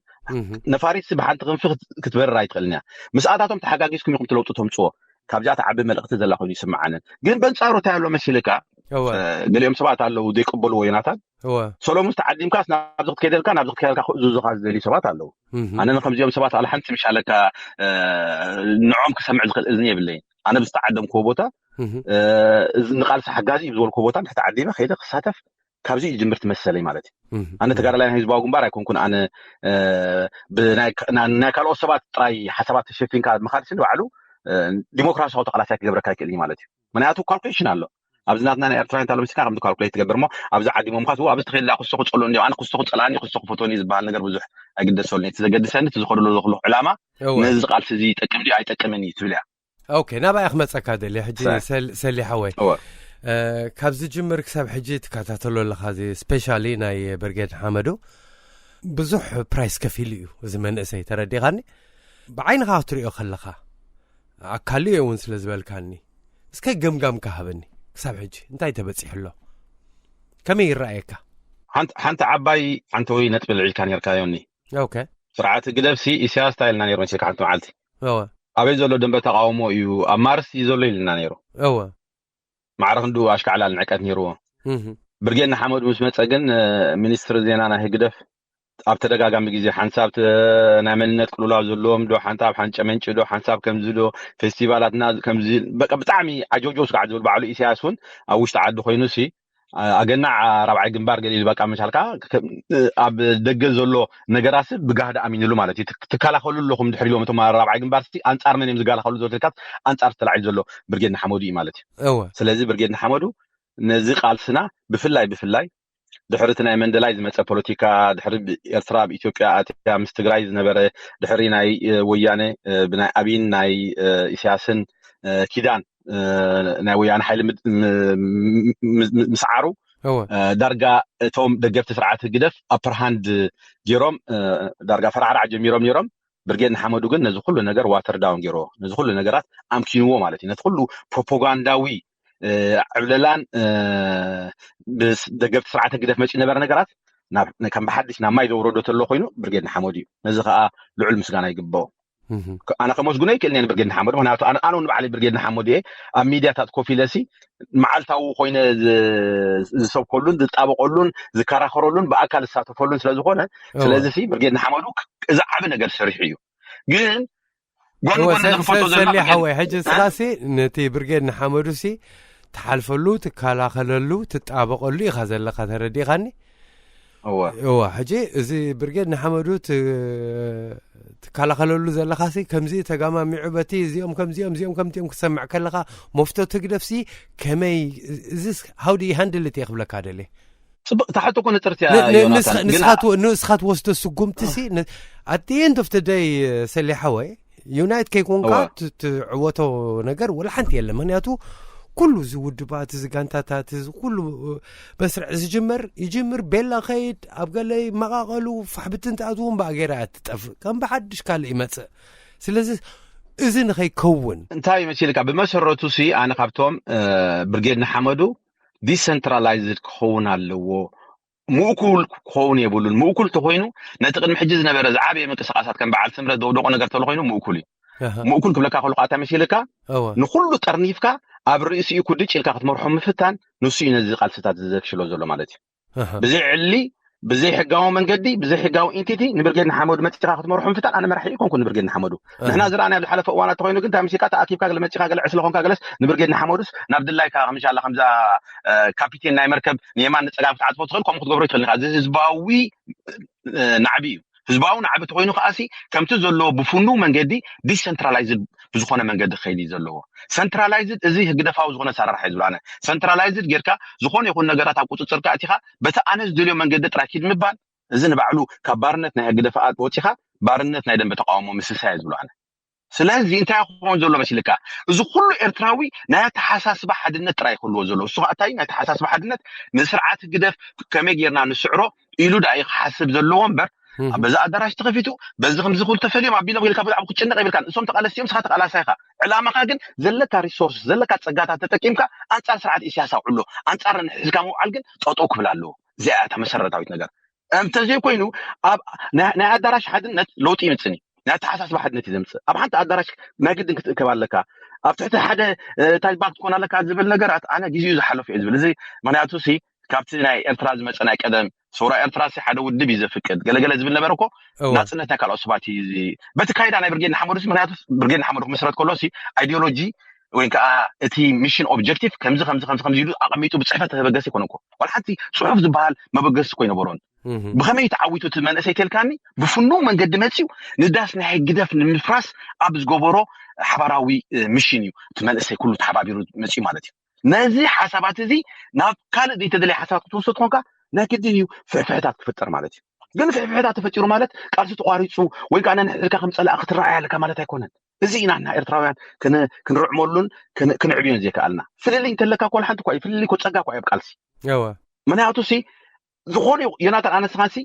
ነፋሪት ብሓንቲ ክንፊ ክትበርር ኣይትኽእልን እያ። ምስኣታቶም ተሓጋጊዝኩም ኢኹም ትለውጡ ተምፅዎ። ካብዚኣ ትዓቢ መልእክቲ ዘላ ኮይኑ ይስምዓንን ግን በንፃሩ እንታይ ኣሎ መሲልካ ገሊኦም ሰባት ኣለዉ ዘይቀበልዎ ዮናታን ሰሎሙን ተዓዲምካስ ናብዚ ክትከይደልካ ናብዚ ክትከይደልካ ክእዝዙኻ ዝደልዩ ሰባት ኣለዉ። ኣነ ንከምዚኦም ሰባት ኣላ ሓንቲ ምሻለካ ንዖም ክሰምዕ ዝኽእል እዝኒ የብለይን። ኣነ ብዝተዓደምክዎ ቦታ እዚ ንቃልሲ ሓጋዚ እዩ ዝበልክዎ ቦታ እንድሕር ተዓዲመ ከይደ ክሳተፍ ካብዚ ይጅምር ትመሰለይ ማለት እዩ። ኣነ ተጋዳላይ ናይ ህዝባዊ ግንባር ኣይኮንኩን ኣነ ናይ ካልኦት ሰባት ጥራይ ሓሳባት ተሸፊንካ ምኻድ ስኒ ባዕሉ ዲሞክራሲያዊ ተቃላሳይ ክገብረካ ይክእል እዩ ማለት እዩ። ምክንያቱ ካልኩሌሽን ኣሎ ኣብዚ ናትና ናይ ኤርትራውያን ታሎ ምስካ ከምዚ ካልኩሌት ትገብር እሞ ኣብዚ ዓዲሞምካ ትብሉ ኣብዚ ተኸይድ ላ ክስቶ ክጸሎ እንዲዮ ኣነ ክስቶ ክጸላኒ ክስቶ ክፈቶኒ ዝበሃል ነገር ብዙሕ ኣይግደሰሉን እቲ ዘገድሰኒ እቲ ዝኸደሎ ዘለኹ ዕላማ ነዚ ቃልሲ እዚ ይጠቅም ድዩ ኣይጠቅምን እዩ ትብል እያ። ኦኬ ናባይ ክመፀካ ደልየ ሕጂ ሰሊ ሓወይ ካብዚ ጅምር ክሳብ ሕጂ ትከታተሎ ኣለካ እዚ ስፔሻሊ ናይ ብርጌድ ሓመዱ ብዙሕ ፕራይስ ከፊሉ እዩ እዚ መንእሰይ ተረዲኻኒ ብዓይንኻ ክትሪኦ ከለኻ ኣካሉ እየ እውን ስለ ዝበልካኒ እስከ ገምጋምካ ሃበኒ ክሳብ ሕጂ እንታይ ተበፂሑ ኣሎ ከመይ ይረኣየካ ሓንቲ ዓባይ ዓንተወይ ነጥቢ ልዒልካ ነርካዮኒ ስርዓት ህግደፍ ሲ ኢሳያስ እንታይ ኢልና ነይሩ መሲልካ ሓንቲ መዓልቲ ኣበይ ዘሎ ደንበ ተቃውሞ እዩ ኣብ ማርስ እዩ ዘሎ ኢልና ነይሩ ማዕረ ክንዱ ኣሽካዕላል ንዕቀት ነይርዎ ብርጌድ ንሓመዱ ምስ መፀ ግን ሚኒስትሪ ዜና ናይ ህግደፍ ኣብ ተደጋጋሚ ግዜ ሓንሳብ ናይ መንነት ቅልውላው ዘለዎም ዶ ሓንሳብ ሓንጨ መንጭ ዶ ሓንሳብ ከምዚ ዶ ፌስቲቫላትና ከምዚ በቃ ብጣዕሚ ዓጀውጀው ስጋዕ ዝብል ባዕሉ ኢሳያስ እውን ኣብ ውሽጢ ዓዲ ኮይኑ ሲ ኣገናዕ ራብዓይ ግንባር ገሊሉ በቃ መቻልካ ኣብ ደገ ዘሎ ነገራት ብጋህዲ ኣሚንሉ ማለት እዩ ትከላኸሉ ኣለኹም ድሕር ኢሎም እቶም ራብዓይ ግንባር ስቲ ኣንጻር መን እዮም ዝጋላኸሉ ዘሎ ትልካት ኣንጻር ተላዒ ዘሎ ብርጌድ ንሓመዱ እዩ ማለት እዩ ስለዚ ብርጌድ ንሓመዱ ነዚ ቃልስና ብፍላይ ብፍላይ ድሕሪ እቲ ናይ መንደላይ ዝመፀ ፖለቲካ፣ ድሕሪ ኤርትራ ኣብ ኢትዮጵያ ኣትያ ምስ ትግራይ ዝነበረ፣ ድሕሪ ናይ ወያነ ብናይ ኣብይን ናይ ኢሳያስን ኪዳን፣ ናይ ወያነ ሓይሊ ምስዓሩ፣ ዳርጋ እቶም ደገፍቲ ስርዓት ህግደፍ ኣፐርሃንድ ገይሮም፣ ዳርጋ ፈራዕራዕ ጀሚሮም ነይሮም። ብርጌድ ንሓመዱ ግን ነዚ ኩሉ ነገር ዋተር ዳውን ገይርዎ፣ ነዚ ኩሉ ነገራት ኣምኪንዎ ማለት እዩ። ነቲ ኩሉ ፕሮፓጋንዳዊ ዕብለላን ደገፍቲ ስርዓት ህግደፍ መፂኡ ነበረ ነገራት ከም ብሓድሽ ናብ ማይ ዘውረዶ ተሎ ኮይኑ ብርጌድ ንሓመዱ እዩ። ነዚ ከዓ ልዑል ምስጋና ይግበኦ። ኣነ ከመስግኖ ይክእል እየ ንብርጌድ ንሓመዱ፣ ምክንያቱ ኣነ እውን ባዕለይ ብርጌድ ንሓመዱ እየ። ኣብ ሚድያታት ኮፍ ኢለሲ መዓልታዊ ኮይነ ዝሰብከሉን ዝጣበቀሉን ዝከራኸረሉን ብኣካል ዝሳተፈሉን ስለዝኮነ፣ ስለዚ ብርጌድ ንሓመዱ እዚ ዓቢ ነገር ሰሪሑ እዩ። ግን ጎን ጎን ንፈልጦ ዘሎ ሰሊ ሓወይ፣ ሕጂ ንስኻሲ ነቲ ብርጌድ ንሓመዱሲ ትሓልፈሉ፣ ትከላኸለሉ፣ ትጣበቀሉ ኢኻ ዘለኻ፣ ተረዲኻኒ? እወ። እወ፣ ሕጂ እዚ ብርጌድ ንሓመዱ ትከላኸለሉ ዘለኻሲ ከምዚ ተጋማሚዑ በቲ እዚኦም ከምዚኦም እዚኦም ከምቲኦም ክሰምዕ ከለኻ መፍቶ ትግደፍሲ ከመይ፣ እዚ how do you handle it እየ ክብለካ ደልየ። ፅብቅ ታሕቲ እኮ ንጥርትያ ዮናታን፣ ግን ንስኻ ትወስዶ ስጉምቲ ሲ at the end of the day ሰሊ ሓወይ ዩናይት ከይኮንካ ትዕወቶ ነገር ወላ ሓንቲ የለን። ምክንያቱ ኩሉ እዚ ውድባት፣ እዚ ጋንታታት፣ እዚ ኩሉ መስርዕ ዝጅመር ይጅምር ቤላ ከይድ ኣብ ገለ መቃቀሉ ፋሕብትን ተኣትውን ብኣጌራ እያ ትጠፍእ፣ ከም ብሓድሽ ካልእ ይመፅእ። ስለዚ እዚ ንኸይከውን እንታይ መሲልካ፣ ብመሰረቱ ሲ ኣነ ካብቶም ብርጌድ ንሓመዱ ዲሰንትራላይዝድ ክኸውን ኣለዎ፣ ምእኩል ክኸውን የብሉን። ምእኩል ተኮይኑ ነቲ ቅድሚ ሕጂ ዝነበረ ዝዓበየ ምንቅስቃሳት ከም በዓል ስምረት ዘውደቆ ነገር ተሎ ኮይኑ ምእኩል እዩ። ምእኩል ክብለካ ከሉ ኣታ መሲልካ ንኩሉ ጠርኒፍካ ኣብ ርእሲኡ ኩድጭ ኢልካ ክትመርሖ ምፍታን ንሱ እዩ ነዚ ቃልስታት ዘፍሽሎ ዘሎ ማለት እዩ። ብዘይ ዕሊ፣ ብዘይ ሕጋዊ መንገዲ፣ ብዘይ ሕጋዊ ኢንቲቲ ንብርጌድ ንሓመዱ መፂኻ ክትመርሖ ምፍታን ኣነ መራሒ ይኮንኩ ንብርጌድ ንሓመዱ። ንሕና ዝረኣናዮ ኣብ ዝሓለፈ እዋናት ተኮይኑ ግን እንታይ መሲልካ ተኣኪብካ ገለ መፂኻ ገለ ዕስለ ኮንካ ገለስ ንብርጌድ ንሓመዱስ ናብ ድላይካ ከምሻላ ከምዛ ካፒቴን ናይ መርከብ ንየማን ንፀጋም ክትዓፅፎ ትኽእል፣ ከምኡ ክትገብሮ ይትኽእል ኢኻ። እዚ ህዝባዊ ናዕቢ እዩ። ህዝባዊ ናዕቢ ተኮይኑ ከዓሲ ከምቲ ዘለዎ ብፍኑው መንገዲ ዲሰንትራላይዝድ ብዝኮነ መንገዲ ክኸይድ እዩ ዘለዎ። ሰንትራላይዝድ እዚ ህግደፋዊ ዝኮነ ኣሰራርሓ እዩ ዝብሎ ኣነ። ሰንትራላይዝድ ጌርካ ዝኮነ ይኩን ነገራት ኣብ ቁፅፅርካ ኣቲካ በቲ ኣነ ዝደልዮ መንገዲ ጥራይ ኪድ ምባል፣ እዚ ንባዕሉ ካብ ባርነት ናይ ህግደፍ ወፂካ ባርነት ናይ ደንበ ተቃውሞ ምስሳይ እዩ ዝብሎ ኣነ። ስለዚ እንታይ ክኸውን ዘሎ መሲልካ፣ እዚ ኩሉ ኤርትራዊ ናይ ኣተሓሳስባ ሓድነት ጥራይ ክህልዎ ዘለዎ። እሱ ከዓ እንታይ ናይ ኣተሓሳስባ ሓድነት፣ ንስርዓት ህግደፍ ከመይ ጌርና ንስዕሮ ኢሉ ደኣ እዩ ክሓስብ ዘለዎ እምበር፣ በዚ ኣዳራሽ ተኸፊቱ በዚ ከምዚ ክብል ተፈልዮም ኣቢሎም ኢልካ ብዛዕባ ክጭነቕ የብልካን። እሶም ተቃለስቲ እዮም፣ ንስኻ ተቃላሳይ ኢኻ። ዕላማኻ ግን ዘለካ ሪሶርስ ዘለካ ጸጋታት ተጠቂምካ ኣንጻር ስርዓት ኢሳያስ ኣውዕሎ፣ ኣንጻር ንሕዝካ ምውዓል ግን ጠጠው ክብል ኣለዎ። እዚኣ እያ እታ መሰረታዊት ነገር። እንተዘይኮይኑ ኣብ ናይ ኣዳራሽ ሓድነት ለውጢ ይምፅን እዩ። ናይ ኣተሓሳስባ ሓድነት እዩ ዘምፅእ። ኣብ ሓንቲ ኣዳራሽ ናይ ግድን ክትእከብ ኣለካ። ኣብ ትሕቲ ሓደ ታጅባክ ትኮን ኣለካ ዝብል ነገራት ኣነ ግዜኡ ዝሓለፉ እዩ ዝብል እዚ። ምክንያቱ ሲ ካብቲ ናይ ኤርትራ ዝመፀ ናይ ቀደም ሰውራ ኤርትራ ሲ ሓደ ውድብ እዩ ዘፍቅድ ገለገለ ዝብል ነበረ እኮ። ናፅነት ናይ ካልኦት ሰባት እዩ። በቲ ካይዳ ናይ ብርጌድ ንሓመዱ ሲ ምክንያቱ ብርጌድ ንሓመዱ ክምስረት ከሎ ሲ ኣይዲዮሎጂ ወይ ከዓ እቲ ሚሽን ኦብጀክቲቭ ከምዚ ከምዚ ከምዚ ከምዚ ኢሉ ኣቐሚጡ ብፅሕፈት ተበገሰ ይኮነ እኮ። ዋላ ሓንቲ ፅሑፍ ዝበሃል መበገሲ እኮ ይነበሮን። ብኸመይ ተዓዊቱ እቲ መንእሰይ ተልካኒ ብፍኑው መንገዲ መፅዩ ንዳስ ናይ ግደፍ ንምፍራስ ኣብ ዝገበሮ ሓባራዊ ምሽን እዩ እቲ መንእሰይ ኩሉ ተሓባቢሩ መፅዩ ማለት እዩ። ነዚ ሓሳባት እዚ ናብ ካልእ ዘይተደለየ ሓሳባት ክትወስዶ ትኾንካ ናይ ግድን እዩ ፍሕፍሕታት ክፍጠር ማለት እዩ። ግን ፍሕፍሕታት ተፈጢሩ ማለት ቃልሲ ተቋሪፁ ወይ ከዓ ነንሕድካ ከም ፀላእ ክትረኣይ ኣለካ ማለት ኣይኮነን። እዚ ኢና ንሕና ኤርትራውያን ክንርዕመሉን ክንዕብዮን ዘይከኣልና። ፍልልይ እንተለካ እኮ ሓንቲ እኳ እዩ፣ ፍልልይ እኮ ፀጋ እኳ እዩ ኣብ ቃልሲ። ምክንያቱ ሲ ዝኾነ ዮናታን ኣነስኻንሲ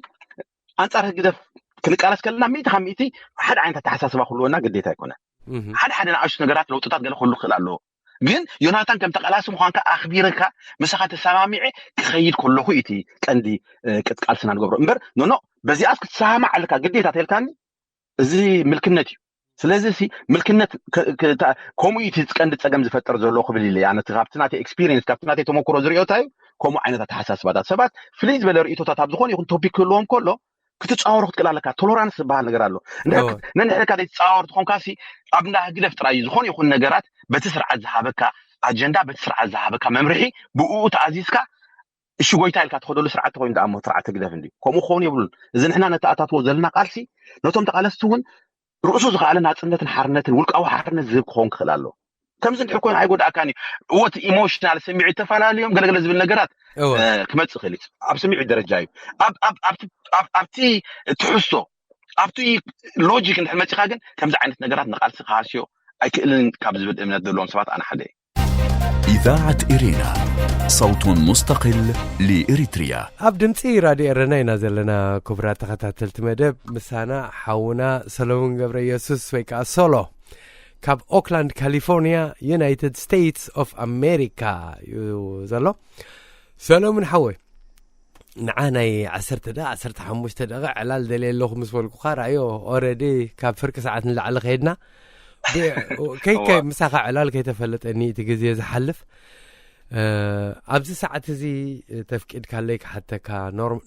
ኣንጻር ህግደፍ ክንቃለስ ከለና ሚእቲ ካብ ሚእቲ ሓደ ዓይነት ኣተሓሳስባ ክህልወና ግዴታ ኣይኮነን። ሓደ ሓደ ንኣሽቱ ነገራት ለውጥታት ገለ ክህሉ ክኽእል ኣለዎ። ግን ዮናታን ከም ተቃላሲ ምዃንካ ኣኽቢርካ ምሳኻ ተሰማሚዐ ክኸይድ ከለኹ እዩ እቲ ቀንዲ ቅጥቃልስና ንገብሮ እምበር ኖኖ በዚኣስ ክትሰማማዕ ኣለካ ግዴታ ተልካኒ እዚ ምልክነት እዩ። ስለዚ ሲ ምልክነት ከምኡ እዩ እቲ ቀንዲ ፀገም ዝፈጥር ዘሎ ክብል ኢለ ኣነ ካብቲ ናተይ ኤክስፒሪየንስ ካብቲ ናተይ ተመክሮ ዝሪኦ እንታይ እዩ ከምኡ ዓይነት ኣተሓሳስባታት ሰባት ፍልይ ዝበለ ርእቶታት ኣብ ዝኾነ ይኹን ቶፒክ ክህልዎም ከሎ ክትፃወሩ ክትክእል ኣለካ። ቶሎራንስ ዝበሃል ነገር ኣሎ። ነንሕድካ ዘይትፃወር ትኾንካ ሲ ኣብ እንዳ ህግደፍ ጥራይ እዩ ዝኾነ ይኹን ነገራት በቲ ስርዓት ዝሃበካ ኣጀንዳ በቲ ስርዓት ዝሃበካ መምርሒ ብኡ ተኣዚዝካ እሺ ጎይታ ኢልካ ትኸደሉ ስርዓት ተኮይኑ ደኣ እሞ ስርዓት ህግደፍ እንድዩ። ከምኡ ክኸውን የብሉን። እዚ ንሕና ነተኣታትዎ ዘለና ቃልሲ ነቶም ተቃለስቲ እውን ርእሱ ዝኸኣለ ናፅነትን ሓርነትን ውልቃዊ ሓርነት ዝህብ ክኸውን ክኽእል ኣለዎ። ከምዚ እንድሕር ኮይኑ ኣይጎድኣካን እዩ። እወ፣ እቲ ኢሞሽናል ስምዒት ተፈላለዮም ገለገለ ዝብል ነገራት ክመፅእ ክእል እዩ። ኣብ ስምዒት ደረጃ እዩ። ኣብቲ ትሕዝቶ፣ ኣብቲ ሎጂክ እንድሕር መፂኻ ግን ከምዚ ዓይነት ነገራት ንቃልሲ ክሃስዮ ኣይክእልን ካብ ዝብል እምነት ዘለዎም ሰባት ኣነ ሓደ እየ። إذاعة إرينا، صوت مستقل لإريتريا. ኣብ ድምፂ ራድዮ ኤረና ኢና ዘለና። ክቡራት ተኸታተልቲ መደብ፣ ምሳና ሓውና ሰሎሞን ገብረ ኢየሱስ ወይ ከዓ ሶሎ ካብ ኦክላንድ ካሊፎርኒያ፣ ዩናይትድ ስቴትስ ኦፍ ኣሜሪካ እዩ ዘሎ። ሰሎሞን ሓወይ፣ ንዓ ናይ ዓሰርተ ደቂቃ፣ ዓሰርተ ሓሙሽተ ደቂቃ ዕላል ደልየ ኣለኹ ምስ በልኩኻ፣ ራእዮ ኦረዲ ካብ ፍርቂ ሰዓት ንላዕሊ ከይድና። ከይከ ምሳኻ ዕላል ከይተፈለጠኒ እቲ ግዜ ዝሓልፍ። ኣብዚ ሰዓት እዚ ተፍቂድካለይ ክሓተካ፣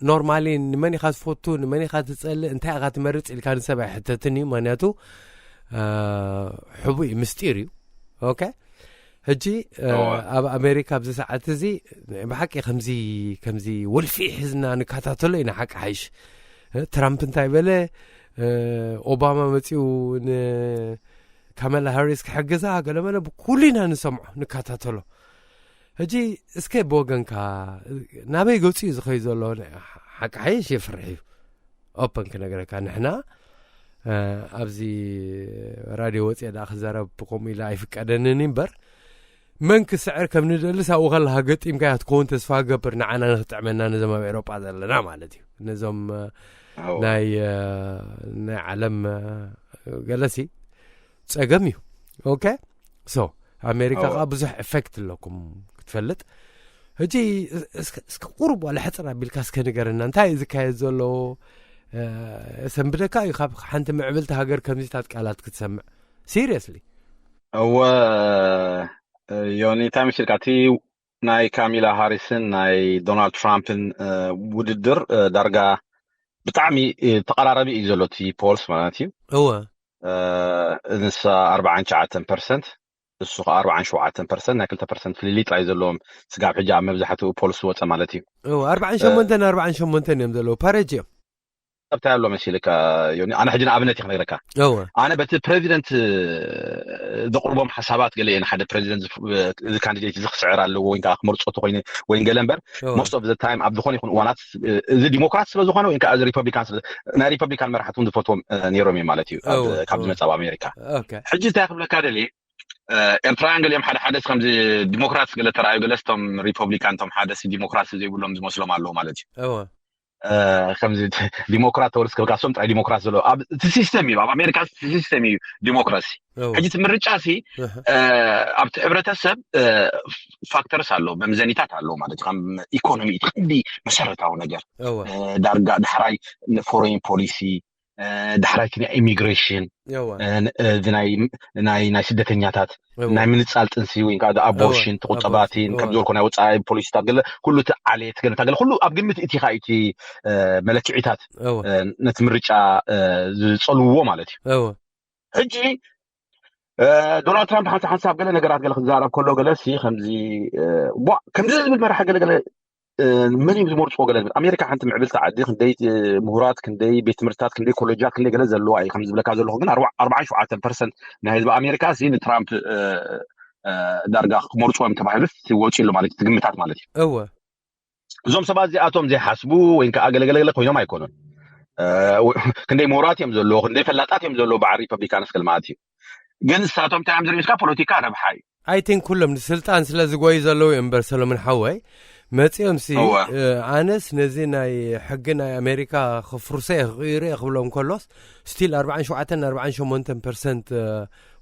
ኖርማሊ ንመን ኢኻ ትፈቱ፣ ንመን ኢኻ ትጸልእ፣ እንታይ ኢኻ ትመርጽ ኢልካ ንሰብ ኣይሕተትን እዩ። ምክንያቱ ሕቡእ እዩ፣ ምስጢር እዩ። ኦኬ፣ ሕጂ ኣብ ኣሜሪካ ኣብዚ ሰዓት እዚ ብሓቂ ከምዚ ከምዚ ወልፊ ሒዝና ንከታተሎ ኢና። ሓቂ ሓይሽ፣ ትራምፕ እንታይ በለ፣ ኦባማ መፂኡ ንካመላ ሃሪስ ክሕግዛ፣ ገለመለ፣ ብኩሉ ኢና ንሰምዖ፣ ንከታተሎ። ሕጂ እስከ ብወገንካ ናበይ ገፁ እዩ ዝኸይ ዘሎ? ሓቂ ሓይሽ የፍርሕ እዩ። ኦፐን ክነግረካ፣ ንሕና ኣብዚ ራድዮ ወፅአ ደኣ ክዛረብ ከምኡ ኢለ ኣይፍቀደንን እምበር፣ መን ክስዕር ከም ንደልስ ኣብኡ ከለካ ገጢምካያ ትከውን ተስፋ ገብር፣ ንዓና ንክጥዕመና ነዞም ኣብ ኤሮጳ ዘለና ማለት እዩ። ነዞም ናይ ናይ ዓለም ገለሲ ጸገም እዩ። ኦኬ፣ ሶ ኣሜሪካ ከዓ ብዙሕ ኤፌክት ኣለኩም ክትፈልጥ። ሕጂ እስኪ ቁሩብ ዋላ ሕፅር ኣቢልካ እስከ ንገረና፣ እንታይ እዩ ዝካየድ ዘሎ? ሰንብደካ እዩ ካብ ሓንቲ ምዕብልቲ ሃገር ከምዚታት ቃላት ክትሰምዕ። ሲሪየስሊ። እወ፣ ዮኒ፣ እንታይ መሲልካ፣ እቲ ናይ ካሚላ ሃሪስን ናይ ዶናልድ ትራምፕን ውድድር ዳርጋ ብጣዕሚ ተቐራረቢ እዩ ዘሎ፣ እቲ ፖልስ ማለት እዩ። እወ። ንሳ ኣርባዓን ትሽዓተን ፐርሰንት፣ እሱ ከዓ ኣርባዓን ሸውዓተን ፐርሰንት፣ ናይ ክልተ ፐርሰንት ፍልልይ ጥራይ ዘለዎም፣ ስጋብ ሕጂ ኣብ መብዛሕትኡ ፖልስ ዝወፀ ማለት እዩ። እወ፣ ኣርባዓን ሸሞንተን ኣርባዓን ሸሞንተን እዮም ዘለዉ፣ ፓሬጅ እዮም። እንታይ ኣሎ መሲልካ ዮኒ፣ ኣነ ሕጂ ንኣብነት እየ ክነግረካ። እወ። ኣነ በቲ ፕሬዚደንት ዘቕርቦም ሓሳባት ገለ እየ ንሓደ ፕሬዚደንት፣ እዚ ካንዲዴት እዚ ክስዕር ኣለዎ ወይ ከዓ ክመርፆ ተኮይነ ወይ ገለ እምበር፣ most of the time ኣብ ዝኾነ ይኹን እዋናት እዚ ዲሞክራት ስለ ዝኾነ ወይ ከዓ እዚ ሪፐብሊካን ስለ፣ ናይ ሪፐብሊካን መራሕቲ እውን ዝፈትዎም ነይሮም እዮም ማለት እዩ፣ ካብ ዝመፅእ ኣብ ኣሜሪካ። ሕጂ እንታይ ክብለካ ደልየ፣ ኤርትራውያን ገሊኦም ሓደ ሓደ ከምዚ ዲሞክራትስ ገለ ተረኣዩ፣ ገለ ስቶም ሪፐብሊካን ቶም ሓደ ዲሞክራሲ ዘይብሎም ዝመስሎም ኣለዉ ማለት እዩ። ከምዚ ዲሞክራት ተወልስ ከብካ ስቶም ጥራይ ዲሞክራት ዘሎ እቲ ሲስተም እዩ። ኣብ ኣሜሪካ እቲ ሲስተም እዩ ዲሞክራሲ። ሕጂ እቲ ምርጫ ሲ ኣብቲ ሕብረተሰብ ፋክተርስ ኣሎ፣ መምዘኒታት ኣሎ ማለት እዩ። ከም ኢኮኖሚ እቲ ቀንዲ መሰረታዊ ነገር፣ ዳርጋ ዳሕራይ ፎሬን ፖሊሲ፣ ዳሕራይቲ ናይ ኢሚግሬሽን፣ እዚ ናይ ናይ ስደተኛታት፣ ናይ ምንፃል ጥንሲ ወይ ከዓ ኣቦርሽን፣ ተቁጠባቲ ከም ዝበልኮ ናይ ወፃኢ ፖሊሲታት ገለ ኩሉ እቲ ዓሌት ገለታ ገለ ኩሉ ኣብ ግምት እቲ ካ እቲ መለክዒታት ነቲ ምርጫ ዝፀልውዎ ማለት እዩ። ሕጂ ዶናልድ ትራምፕ ሓንቲ ሓንሳብ ገለ ነገራት ገለ ክዛረብ ከሎ ገለ ሲ ከምዚ ከምዚ ዝብል መራሒ ገለ ገለ መን እዮም ዝመርፅዎ ገለ ዝብል። ኣሜሪካ ሓንቲ ምዕብልቲ ዓዲ፣ ክንደይ ምሁራት፣ ክንደይ ቤት ትምህርትታት፣ ክንደይ ኮሌጃት፣ ክንደይ ገለ ዘለዋ እዩ ከም ዝብለካ ዘለኹ። ግን ኣርባዓን ሸውዓተን ፐርሰንት ናይ ህዝቢ ኣሜሪካ ሲ ንትራምፕ ዳርጋ ክመርፅዎ እዮም ተባሂሉ ይወፅኡ ኣሎ ማለት እዩ፣ ትግምታት ማለት እዩ። እወ። እዞም ሰባት እዚኣቶም ዘይሓስቡ ወይ ከዓ ገለገለገለ ኮይኖም ኣይኮኑን። ክንደይ ምሁራት እዮም ዘለዎ፣ ክንደይ ፈላጣት እዮም ዘለዎ በዓል ሪፐብሊካንስ ገለ ማለት እዩ። ግን ንሳቶም እንታይ እዮም ዝርእዩ? ፖለቲካ ረብሓ እዩ። ኣይ ቲንክ ኩሎም ንስልጣን ስለ ዝጎዩ ዘለዉ እዮም እምበር፣ ሰሎሞን ሓወይ፣ መጺኦም ሲ ኣነስ ነዚ ናይ ሕጊ ናይ ኣሜሪካ ክፍርሶ እየ ክቕይሮ እየ ክብሎም ከሎስ፣ ስቲል ኣርባዓን ሸውዓተን ኣርባዓን ሸሞንተን ፐርሰንት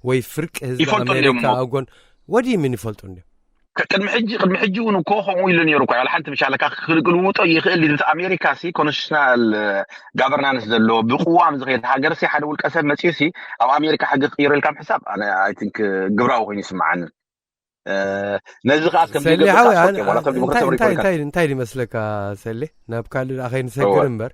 ወይ ፍርቂ ህዝቢ ኣሜሪካ ኣብ ጎን ወዲ ምን ይፈልጡ እንዲዮም። ቅድሚ ሕጂ ቅድሚ ሕጂ እውን እኮ ከምኡ ኢሉ ነይሩ እኮ። ዋላ ሓንቲ ምሻለካ ክልውጦ ይኽእል እዩ። ኣሜሪካ ሲ ኮንስቲቱሽናል ጋቨርናንስ ዘለዎ ብቅዋም ዝኸይድ ሃገር ሲ ሓደ ውልቀ ሰብ መፂኡ ሲ ኣብ ኣሜሪካ ሕጊ ክቅይሮ ኢልካ ምሕሳብ ኣነ ኣይ ቲንክ ግብራዊ ኮይኑ ይስምዓኒ። ነዚ ከዓ ከም ሰሌ ዘይገብር ሓወይ፣ ከዓ ኣነ- ስፖርት እዮም። ዋላ ሰብ ዲሞክራሲ እንታይ- እንታይ- ሪፖብሊካን እንታይ- እንታይ ይመስለካ ሰሌ፣ ናብ ካልእ ደኣ ከይንሰግር እወ። እምበር፣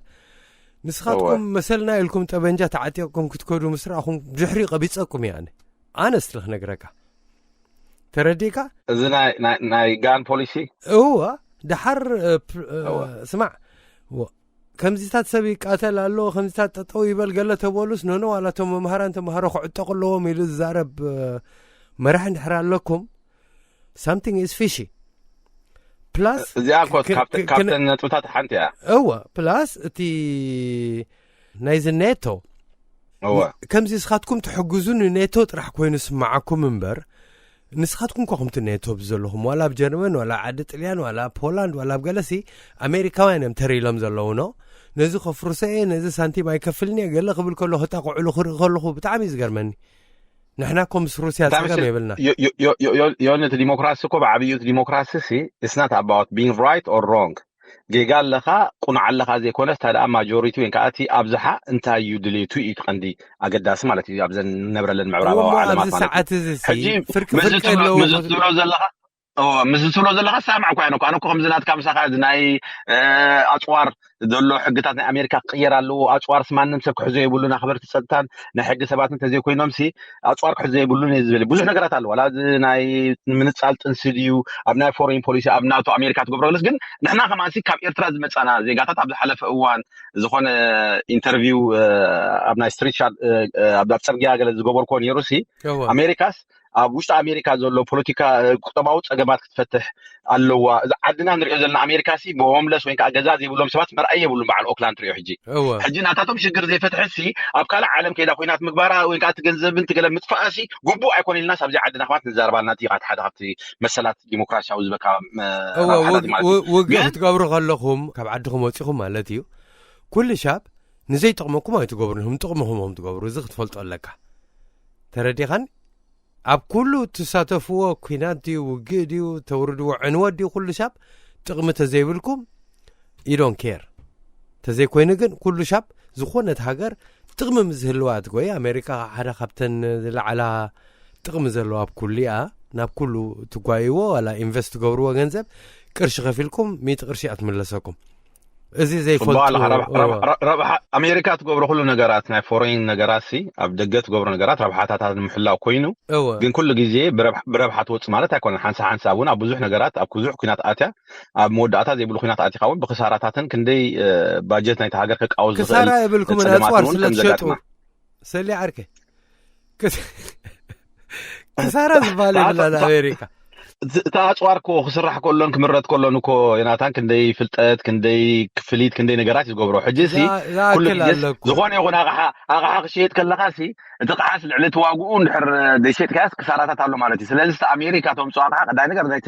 ንስኻትኩም እወ። መሰልና ኢልኩም ጠበንጃ ተዓጢቕኩም ክትከዱ ምስ ረኣኹም ድሕሪ ቀቢፀኩም እየ ኣነ ኣነስ ክነግረካ። ተረዲእካ? እዚ ናይ- ናይ- ናይ ጋን ፖሊሲ እወ፣ ደሓር እ፣ ፕ- እ፣ እወ። ስማዕ፣ እወ፣ ከምዚታት ሰብ ይቃተል ኣሎ፣ ከምዚታት ጠጠው ይበል ገለ ተበሉስ፣ ኖኖ፣ ዋላ እቶም መምሃራን ተምሃሮ ክዕጠቑ ኣለዎም ኢሉ ዝዛረብ እ፣ መራሕ እንድሕር ኣለኩም፣ something is fishy. Plus እዚኣ ኮት ካብተን ነጥብታት ሓንቲ እያ። እወ፣ plus እቲ ናይዚ ኔቶ እወ ከምዚ ንስኻትኩም ትሕግዙ ንኔቶ ጥራሕ ኮይኑ ስማዓኩም እምበር፣ ንስኻትኩም ኮኹምቲ ኔቶ ብዘለኹም፣ ዋላ ኣብ ጀርመን፣ ዋላ ኣብ ዓዲ ጥልያን፣ ዋላ ኣብ ፖላንድ፣ ዋላ ኣብ ገለሲ ኣሜሪካውያን እዮም ተሪሎም ዘለውኖ። ነዚ ከፍርሶ እየ፣ ነዚ ሳንቲም ኣይከፍልን እየ ገለ ክብል ከሎ ክጣቕዕሉ ክርኢ ከለኹ ብጣዕሚ እዩ ዝገርመኒ። ንሕና ኮ ምስ ሩስያ ጸገም የብልና። ዮኒ፣ እቲ ዲሞክራሲ እኮ ብዓብዩ፣ እቲ ዲሞክራሲ ሲ it's not about being right or wrong። ጌጋ ኣለኻ፣ ቁኑዕ ኣለኻ ዘይኮነስ፣ ታዲኣ ማጆሪቲ ወይ ከዓ እቲ ኣብዝሓ እንታይ እዩ ድሌቱ እዩ እቲ ቀንዲ ኣገዳሲ ማለት እዩ። ኣብዘን ንነብረለን ምዕራባዊ እሞ ዓለማት ኣብዚ ማለት እዩ። ሰዓት እዚ ሲ ሕጂ ፍርቂ ምስዚ ፍርቂ ትብሎ ኣለዎ ምስዚ ትብሎ ዘለኻ እዎ፣ ምስዚ ትብሎ ዘለኻ ሳምዕ እኳ እየ ነኳ። ኣነ እኮ ከምዚ ናትካ ምሳኻ እዚ ናይ እ፣ ኣፅዋር ዘሎ ሕግታት ናይ ኣሜሪካ ክቅየር ኣለዎ። ኣፅዋርስ ማንም ሰብ ክሕዞ የብሉን። ኣኽበርቲ ፀጥታን ናይ ሕጊ ሰባትን ተዘይኮይኖም ሲ ኣፅዋር ክሕዞ የብሉን እየ ዝብል። ብዙሕ ነገራት ኣለዎ። ዋላ እዚ ናይ ምንፃል ጥንሲ ድዩ ኣብ ናይ ፎሬን ፖሊሲ ኣብ ናቶ ኣሜሪካ ትገብሮ ገለስ። ግን ንሕና ከማንሲ ካብ ኤርትራ ዝመፃና ዜጋታት ኣብ ዝሓለፈ እዋን ዝኾነ ኢንተርቪው እ፣ ኣብ ናይ ስትሪት ሻት እ፣ እ፣ ኣብ ኣብ ፅርግያ ገለ ዝገበርኮ ነይሩ ሲ እወ ኣሜሪካስ ኣብ ውሽጢ ኣሜሪካ ዘሎ ፖለቲካ እ፣ ቁጠባዊ ፀገማት ክትፈትሕ ኣለዋ። እዚ ዓድና ንሪኦ ዘለና ኣሜሪካ ሲ ብሆምለስ ወይ ከዓ ገዛ ዘይብሎም ሰባት መርኣይ የብሉን። በዓል ኦክላንድ ትሪኦ ሕጂ እወ ሕጂ ናታቶም ሽግር ዘይፈትሐ ሲ ኣብ ካልእ ዓለም ከይዳ ኮይናት ምግባራ ወይ ከዓ እቲ ገንዘብን ትገለ ምጥፋኣ ሲ ግቡእ ኣይኮነ ኢልና ኣብዚ ዓድና ከማት ንዛረባልና እቲ ሓደ ካብቲ መሰላት ዲሞክራሲያዊ ዝበካ እ፣ እወ ረብሓታት ውግ- ማለት እዩ። ው- ውግእ ግን ክትገብሩ ከለኹም ካብ ዓድኹም ወፂኹም ማለት እዩ። ኩሉ ሻብ ንዘይጥቕመኩም ኣይትገብሩን፣ ንጥቕምኹም እዮም ትገብሩ። እዚ ክትፈልጦ ኣለካ። ተረዲኻን? ኣብ ኩሉ ትሳተፍዎ ኩናት ድዩ ውግእ ድዩ ተውርድዎ ዕንወት ድዩ ኩሉ ሻብ ጥቕሚ ተዘይብልኩም you don't care። ተዘይኮይኑ ግን ኩሉ ሻብ ዝኾነት ሃገር ጥቕሚ ምስ ዝህልዋ ትጎይ። ኣሜሪካ ሓደ ካብተን ዝለዓላ ጥቕሚ ዘለዋ ኣብ ኩሉ እያ። ናብ ኩሉ ትጓይዎ ዋላ ኢንቨስት ትገብርዎ ገንዘብ ቅርሺ ከፊልኩም ሚእቲ ቅርሺ እያ ትምለሰኩም። እዚ ጽቡቅ ዘይፈልጡ ኣለኻ። ረብሓ- እወ። ረብሓ- ረብሓ ኣሜሪካ ትገብሮ ኩሉ ነገራት ናይ ፎሬን ነገራት ሲ ኣብ ደገ ትገብሮ ነገራት ረብሓታታት ንምሕላው ኮይኑ እወ ግን ኩሉ ግዜ ብረብሓ- ብረብሓ ትወፅእ ማለት ኣይኮነን። ሓንሳ ሓንሳ እውን ኣብ ብዙሕ ነገራት ኣብ ብዙሕ ኩናት ኣትያ ኣብ መወዳእታ ዘይብሉ ኩናት ኣቲኻ እውን ብክሳራታትን ክንደይ እ፣ ባጀት ናይቲ ሃገር ከቃወስ ዝኽእል ክሳራ የብልኩምን ጸገማት ኣፅዋር እውን ስለ ከም ትሸጡ ዘጋጥማ። ሰሊ ዓርከ ክስ- ክሳራ ዝበሃል የብላን ኣሜሪካ። እቲ ኣፅዋር እኮ ክስራሕ ከሎን ክምረት ከሎን እኮ ዮናታን ክንደይ ፍልጠት ክንደይ ክፍሊት ክንደይ ነገራት እዩ ዝገብሮ። ሕጂ ሲ ኩሉ ዝኣክል ግዜ ኣለኩ ዝኾነ ይኹን ኣቕሓ ኣቕሓ ክሸየጥ ከለኻ ሲ እቲ ቕሓስ ልዕሊ እቲ ዋግኡ እንድሕር ዘይሸጥካያስ ክሳራታት ኣሎ ማለት እዩ። ስለዚ እቲ ኣሜሪካ ተምፅኦ ኣቕሓ ቀዳይ ነገር ናይቲ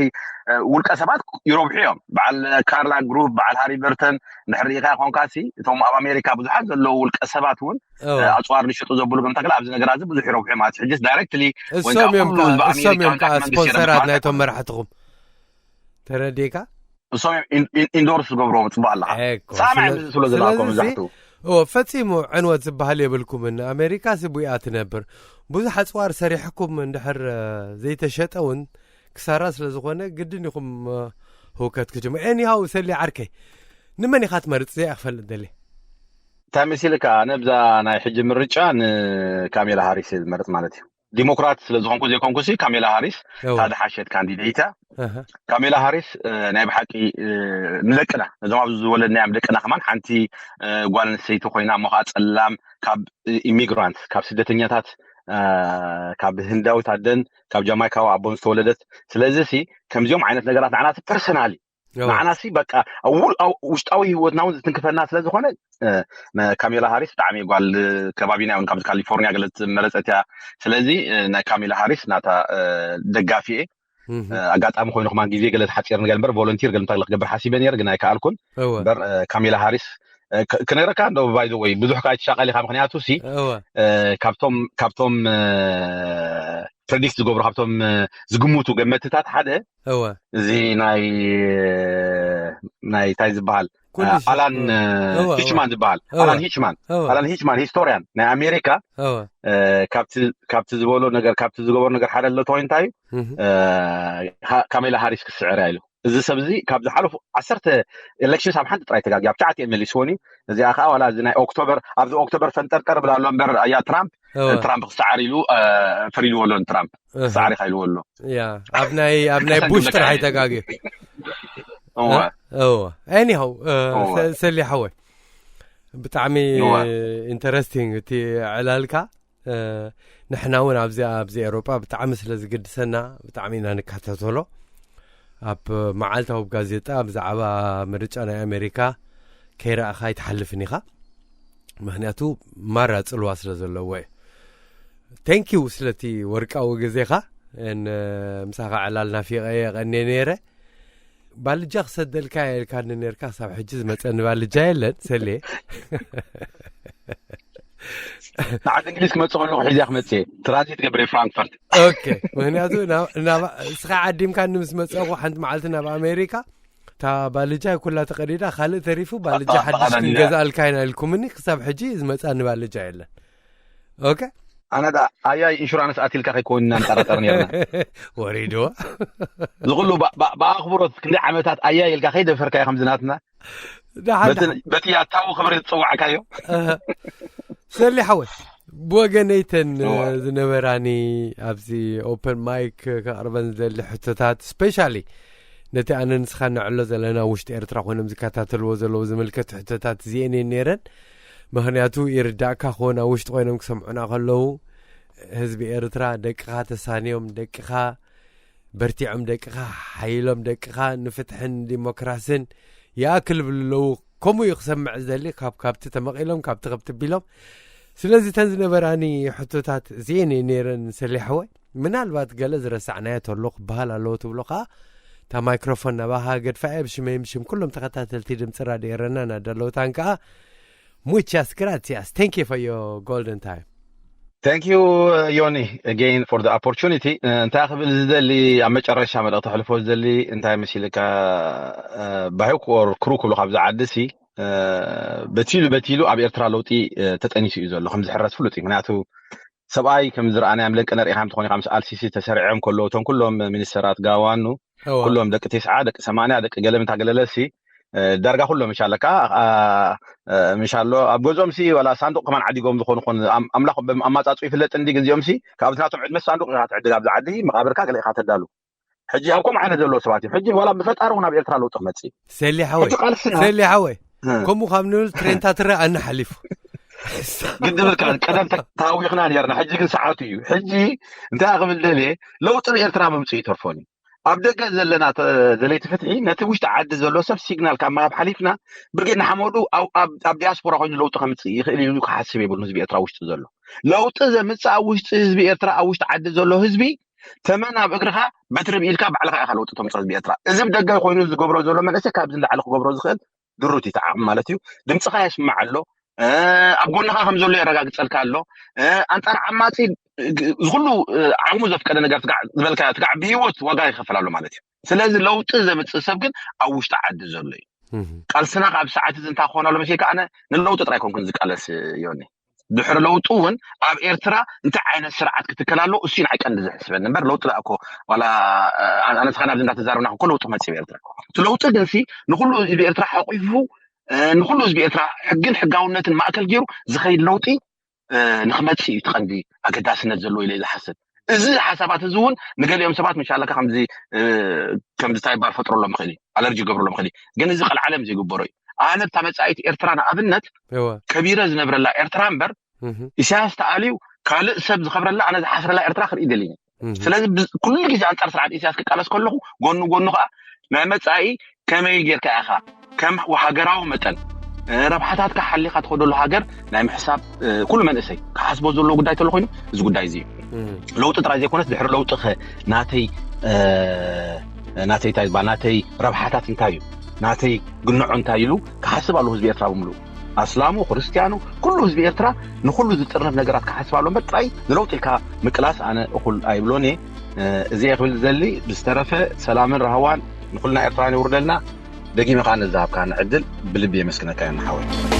እ፣ ውልቀ ሰባት ይረብሑ እዮም። በዓል ካርላ ግሩፕ በዓል ሃሪ በርተን እንድሕር ርኢኻ ኮንካ ሲ እቶም ኣብ ኣሜሪካ ብዙሓት ዘለዉ ውልቀ ሰባት እውን እወ። እ፣ ኣፅዋር ዝሸጡ ዘብሉ ገምታ ገለ ኣብዚ ነገራት እዚ ብዙሕ ይረብሑ ማለት እዩ። ሕጂስ ዳይሬክትሊ እሶም እዮም ከዓ እሶም እዮም ከዓ ስፖንሰራት ናይቶም መራሕትኹም ተረዲካ እሶም እዮም ኢን- ኢን- ኢንዶርስ ዝገብርዎም። ፅቡቅ ኣለካ ኤኮ፣ ሳማይ ስለ- ምስ ዝብሎ ዘለካ ስለዚ መብዛሕትኡ እዎ ፈጺሙ ዕንወት ዝበሃል የብልኩምን። ኣሜሪካ ስቡያ ትነብር። ብዙሕ ኣፅዋር ሰሪሕኩም እንድሕር እ፣ ዘይተሸጠ እውን ክሳራ ስለ ዝኾነ ግድን ኢኹም እ፣ ህውከት ክጅምሩ። ኤኒሃው ሰሊ ዓርከይ ንመን ኢኻ ትመርፅ? ዘይኣ ክፈልጥ ደሊ እንታይ መሲልካ? ኣነ ብዛ ናይ ሕጂ ምርጫ ንካሜላ ሃሪስ እየ ዝመርፅ ማለት እዩ። ዲሞክራት ስለ ዝኾንኩ ዘይኮንኩ ሲ ካሜላ ሃሪስ እወ። እታ ዝሓሸት ካንዲዴት እያ። ኣሃ። ካሜላ ሃሪስ እ፣ ናይ ብሓቂ እ፣ ንደቅና ነዞም ኣብዚ ዝወለድናዮም ደቅና ከማን ሓንቲ እ፣ ጓል ኣንስተይቲ ኮይና እሞ ከዓ ፀላም ካብ ኢሚግራንት ካብ ስደተኛታት እ፣ ካብ ህንዳዊት ኣደን ካብ ጃማይካዊ ኣቦን ዝተወለደት ስለዚ ሲ ከምዚኦም ዓይነት ነገራት ንዓና ፐርሰናሊ እወ። ንዓና ሲ በቃ ኣብ ውል- ኣብ ውሽጣዊ ህይወትና እውን ዝትንክፈና ስለ ዝኾነ እ፣ ነ- ካሜላ ሃሪስ ብጣዕሚ ጓል እ፣ ከባቢና እውን ካብዚ ካሊፎርኒያ ገለ ዝመረፀት እያ። ስለዚ እ፣ ናይ ካሜላ ሃሪስ ናታ እ፣ ደጋፊ እየ። እህ። እ፣ ኣጋጣሚ ኮይኑ ከማን ግዜ ገለ ተሓፂር ነገር እምበር ቮለንቲር ገለ እንታይ ክገብር ሓሲበ ነይረ ግን ኣይከኣልኩን። እወ። እምበር እ፣ ካሜላ ሃሪስ እ፣ ክ- ክነግረካ እንዶ ባይ ዘ ወይ ብዙሕ ካይትሻቀል ኢኻ። ምክንያቱ ሲ እወ። እ፣ ካብቶም ካብቶም እ፣ ፕሬዲክት ዝገብሩ ካብቶም እ፣ ዝግምቱ ገመትታት ሓደ እወ። እዚ ናይ ናይ እንታይ ዝበሃል ኩሉ እ፣ ሸ- ኣላን እወ። እ፣ እወ፣ እወ። ሂችማን ዝበሃል እወ። ኣላን ሂችማን እወ። ኣላን ሂችማን ሂስቶሪያን ናይ ኣሜሪካ እወ። እ፣ ካብቲ ካብቲ ዝበሎ ነገር ካብቲ ዝገበሩ ነገር ሓደ ኣለቶ እንታይ እዩ እህ። እ፣ ካ- ካሜላ ሃሪስ ክስዕር እያ ኢሉ። እዚ ሰብ እዚ ካብ ዝሓለፉ ዓሰርተ ኤሌክሽንስ ኣብ ሓንቲ ጥራይ ተጋጊ ኣብ ትሽዓተ እየ መሊስዎኒ። እዚኣ ከዓ ዋላ እዚ ናይ ኦክቶበር ኣብዚ ኦክቶበር ፈንጠርጠር ብላሎ እምበር ኣያ ትራምፕ እወ። ትራምፕ ክሰዓር ኢሉ እ፣ ፈሪድዎ ኣሎ ንትራምፕ እህ። ክሰዓር ኢኻ ኢልዎ ኣሎ። ያ ኣብ ናይ ኣብ ናይ ከሰን ቡሽ ክብለካ ጥራሕ እየ። ተጋግዩ እወ። እወ። ኤኒሃው እወ። ሰሊ ሓወይ ብጣዕሚ እወ። ኢንተረስቲንግ እቲ ዕላልካ። ንሕና እውን ኣብዚ ኣብዚ ኤውሮጳ ብጣዕሚ ስለ ዝግድሰና ብጣዕሚ ኢና ንከታተሎ። ኣብ መዓልታዊ ጋዜጣ ብዛዕባ ምርጫ ናይ ኣሜሪካ ከይረኣኻ ኣይትሓልፍን ኢኻ። ምክንያቱ ማራ ጽልዋ ስለ ዘለዎ እዩ። Thank you ስለቲ ወርቃዊ ግዜኻ። ን ምሳኻ ዕላል ናፊቐ የቐኔ ነይረ። ባልጃ ክሰደልካ ኢልካኒ ነርካ፣ ክሳብ ሕጂ ዝመጸኒ ባልጃ የለን። ሰሌ ንዓዲ እንግሊዝ ክመጽእ ከለኹ ሒዝያ ክመጽእ እየ። ትራንዚት ገብረ ፍራንክፈርት። ኦኬ። ምክንያቱ ናብ- ናብ- እስኻ ዓዲምካኒ ምስ መጸኹ ሓንቲ መዓልቲ ናብ ኣሜሪካ፣ እታ ባልጃ ኩላ ተቀዲዳ፣ ካልእ ተሪፉ ባልጃ ሓድሽ ክንገዛእልካ ኢና ኢልኩምኒ። ክሳብ ሕጂ ዝመጻኒ ባልጃ የለን። ኦኬ። ኣነ ዳ ኣያይ ኢንሹራንስ ኣቲልካ ከይኮንና ንጠራጠር ነርና። ወሪድዎ። ዝኩሉ ብኣኽብሮት ክንደይ ዓመታት ኣያይ ኢልካ ከይደፈርካዮ ከምዚ ናትና ደሓን በቲ ኣታዊ ክብሪ ዝፀዋዕካዮ። ሰሊ ሓወይ፣ ብወገነይተን ዝነበራኒ ኣብዚ ኦፐን ማይክ ከቕርበን ዝደሊ ሕቶታት፣ ስፔሻሊ ነቲ ኣነ ንስኻ ንዕሎ ዘለና ውሽጢ ኤርትራ ኮይኖም ዝከታተልዎ ዘለዉ ዝምልከት ሕቶታት እዚአን እየን ነይረን። ምክንያቱ ይርዳእካ ክኾን ኣብ ውሽጢ ኮይኖም ክሰምዑና ከለዉ፣ ህዝቢ ኤርትራ ደቅኻ ተሳንዮም፣ ደቅኻ በርቲዖም፣ ደቅኻ ሓይሎም፣ ደቅኻ ንፍትሕን ዲሞክራስን ይኣክል ብሉ ኣለዉ። ከምኡ እዩ ክሰምዕ ዝደሊ፣ ካብ ካብቲ ተመቒሎም፣ ካብቲ ከብቲ ቢሎም። ስለዚ እተን ዝነበራኒ ሕቶታት እዚአን እየን ነይረን ሰሊ ሓወይ። ምናልባት ገለ ዝረሳዕናዮ ተሎ ክበሃል ኣለዎ ትብሎ ከኣ፣ እታ ማይክሮፎን ናባኻ ገድፋ እየ። ብሽመይ ብሽም ኩሎም ተኸታተልቲ ድምፂ ራድዮ ኤረና ናዳለውታን ከኣ፣ muchas gracias, thank you for your golden time. Thank you, Yoni, again for the opportunity. እንታይ ክብል ዝደሊ፣ ኣብ መጨረሻ መልእኽቲ ክሕልፎ ዝደሊ እንታይ መሲልካ፣ ባሂኩ ኦር ክሩ ክብሉ ካብዚ ዓዲ ሲ በቲሉ በቲሉ ኣብ ኤርትራ ለውጢ ተጠኒሱ እዩ ዘሎ። ከምዝሕረስ ፍሉጥ እዩ። ምክንያቱ ሰብኣይ ከም ዝረኣናዮም ለቂ ነርኢኻ እንተኾን ኢኻ ምስ ኣልሲሲ ተሰሪዖም ከለዉ እቶም ኩሎም ሚኒስተራት ጋዋኑ ኩሎም ደቂ ቴስዓ ደቂ ሰማንያ ደቂ ገለምታ ገለለሲ ዳርጋ ኩሎም ምሻ ኣለካ ምሻ ኣሎ ኣብ ገዝኦም ሲ ዋላ ሳንዱቅ ከማን ዓዲጎም ዝኾኑ ኾን ኣምላኽ ኣማጻጹ ይፍለጥ እንዲ ግዜኦም ሲ ካብቲ ናቶም ዕድመ ሳንዱቅ ኢኻ ትዕድግ ኣብዚ ዓዲ መቃብርካ ገለ ኢኻ ተዳሉ ሕጂ ኣብ ከምኡ ዓይነት ዘለዎ ሰባት እዮም ሕጂ ዋላ ብፈጣሪ እውን ኣብ ኤርትራ ለውጢ ክመጽእ እዩ ሰሊ ሓወይ እቲ ቃልስና ሰሊ ሓወይ ከምኡ ካብ ንብል ትሬንታ ትረኣና ሓሊፉ ግድብልካ ቀደም ታዊኽና ነርና ሕጂ ግን ሰዓቱ እዩ ሕጂ እንታይ ክብል ደልየ ለውጢ ንኤርትራ ምምፅእ ይተርፎን እዩ ኣብ ደገ ዘለና ደለይቲ ፍትሒ ነቲ ውሽጢ ዓዲ ዘሎ ሰብ ሲግናል ካብ ምሃብ ሓሊፍና ብርጌድ ንሓመዱ ኣብ ዲያስፖራ ኮይኑ ለውጢ ከምፅእ ይኽእል ኢሉ ክሓስብ የብሉን ህዝቢ ኤርትራ ውሽጢ ዘሎ ለውጢ ዘምፅእ ኣብ ውሽጢ ህዝቢ ኤርትራ ኣብ ውሽጢ ዓዲ ዘሎ ህዝቢ ተመን ኣብ እግርኻ በትሪ ብኢልካ ባዕልኻ ኢኻ ለውጢ ተምፅኦ ህዝቢ ኤርትራ እዚ ብደገ ኮይኑ ዝገብሮ ዘሎ መንእሰይ ካብዚ ንላዕሊ ክገብሮ ዝኽእል ድሩት እዩ ተዓቕሚ ማለት እዩ ድምፅኻ የስምዕ ኣሎ ኣብ ጎንኻ ከም ዘሎ የረጋግፀልካ ኣሎ ኣንፃር ዓማፂ ዝኩሉ ዓቕሙ ዘፍቀደ ነገር ዝበልካ ትጋዕ ብሂወት ዋጋ ይኸፈል ኣሎ ማለት እዩ ስለዚ ለውጢ ዘምፅእ ሰብ ግን ኣብ ውሽጢ ዓዲ ዘሎ እዩ ቃልስና ካብ ሰዓት እዚ እንታይ ክኾን ኣሎ መሲልካ ኣነ ንለውጢ ጥራይ ኮንኩን ዝቃለስ ዮኒ ድሕሪ ለውጢ እውን ኣብ ኤርትራ እንታይ ዓይነት ስርዓት ክትከል ኣሎ እሱ ንዓይ ቀንዲ ዝሕስበኒ እምበር ለውጢ ዳኣ እኮ ዋላ ኣነስኻ ናብዚ እንዳተዛረብና እኮ ለውጢ ክመፅእ ኣብ ኤርትራ እቲ ለውጢ ግንሲ ንኩሉ ህዝቢ ኤርትራ ሓቂፉ ንኩሉ ህዝቢ ኤርትራ ሕግን ሕጋውነትን ማእከል ገይሩ ዝኸይድ ለውጢ ንክመፅእ እዩ እቲ ቀንዲ ኣገዳስነት ዘለዎ ኢለ ዝሓስብ እዚ ሓሳባት እዚ እውን ንገሊኦም ሰባት ምሻለካ ከምዚ ከምዚ እንታይ ባር ፈጥረሎም ይኽእል እዩ ኣለርጂ ይገብረሎም ይኽእል እዩ ግን እዚ ቀልዓለም ዘይግበሮ እዩ ኣነ ብታ መፃኢት ኤርትራ ንኣብነት ከቢረ ዝነብረላ ኤርትራ እምበር ኢሳያስ ተኣልዩ ካልእ ሰብ ዝኸብረላ ኣነ ዝሓስረላ ኤርትራ ክርኢ ደልኒ ስለዚ ኩሉ ግዜ ኣንፃር ስርዓት ኢሳያስ ክቃለስ ከለኹ ጎኑ ጎኑ ከዓ ናይ መፃኢ ከመይ ጌርካ ኢኻ ከም ሃገራዊ መጠን ረብሓታትካ ሓሊኻ ትኸደሉ ሃገር ናይ ምሕሳብ ኩሉ መንእሰይ ክሓስቦ ዘለዎ ጉዳይ ተሎ ኮይኑ እዚ ጉዳይ እዚ እዩ ለውጢ ጥራይ ዘይኮነስ ድሕሪ ለውጢ ኸ ናተይ ናተይ እንታይ ዝበሃል ናተይ ረብሓታት እንታይ እዩ ናተይ ግንዖ እንታይ ኢሉ ክሓስብ ኣለዎ ህዝቢ ኤርትራ ብምሉእ ኣስላሙ ክርስትያኑ ኩሉ ህዝቢ ኤርትራ ንኩሉ ዝጥርነፍ ነገራት ክሓስብ ኣሎ እምበር ጥራይ ንለውጢ ኢልካ ምቅላስ ኣነ እኩል ኣይብሎን እየ እዚ እየ ክብል ዝደሊ ብዝተረፈ ሰላምን ራህዋን ንኩልና ኤርትራውያን የውርደልና ደጊመ ከዓ ነዛሃብካኒ ዕድል ብልቢ የመስግነካ ዮኒ ሓወይ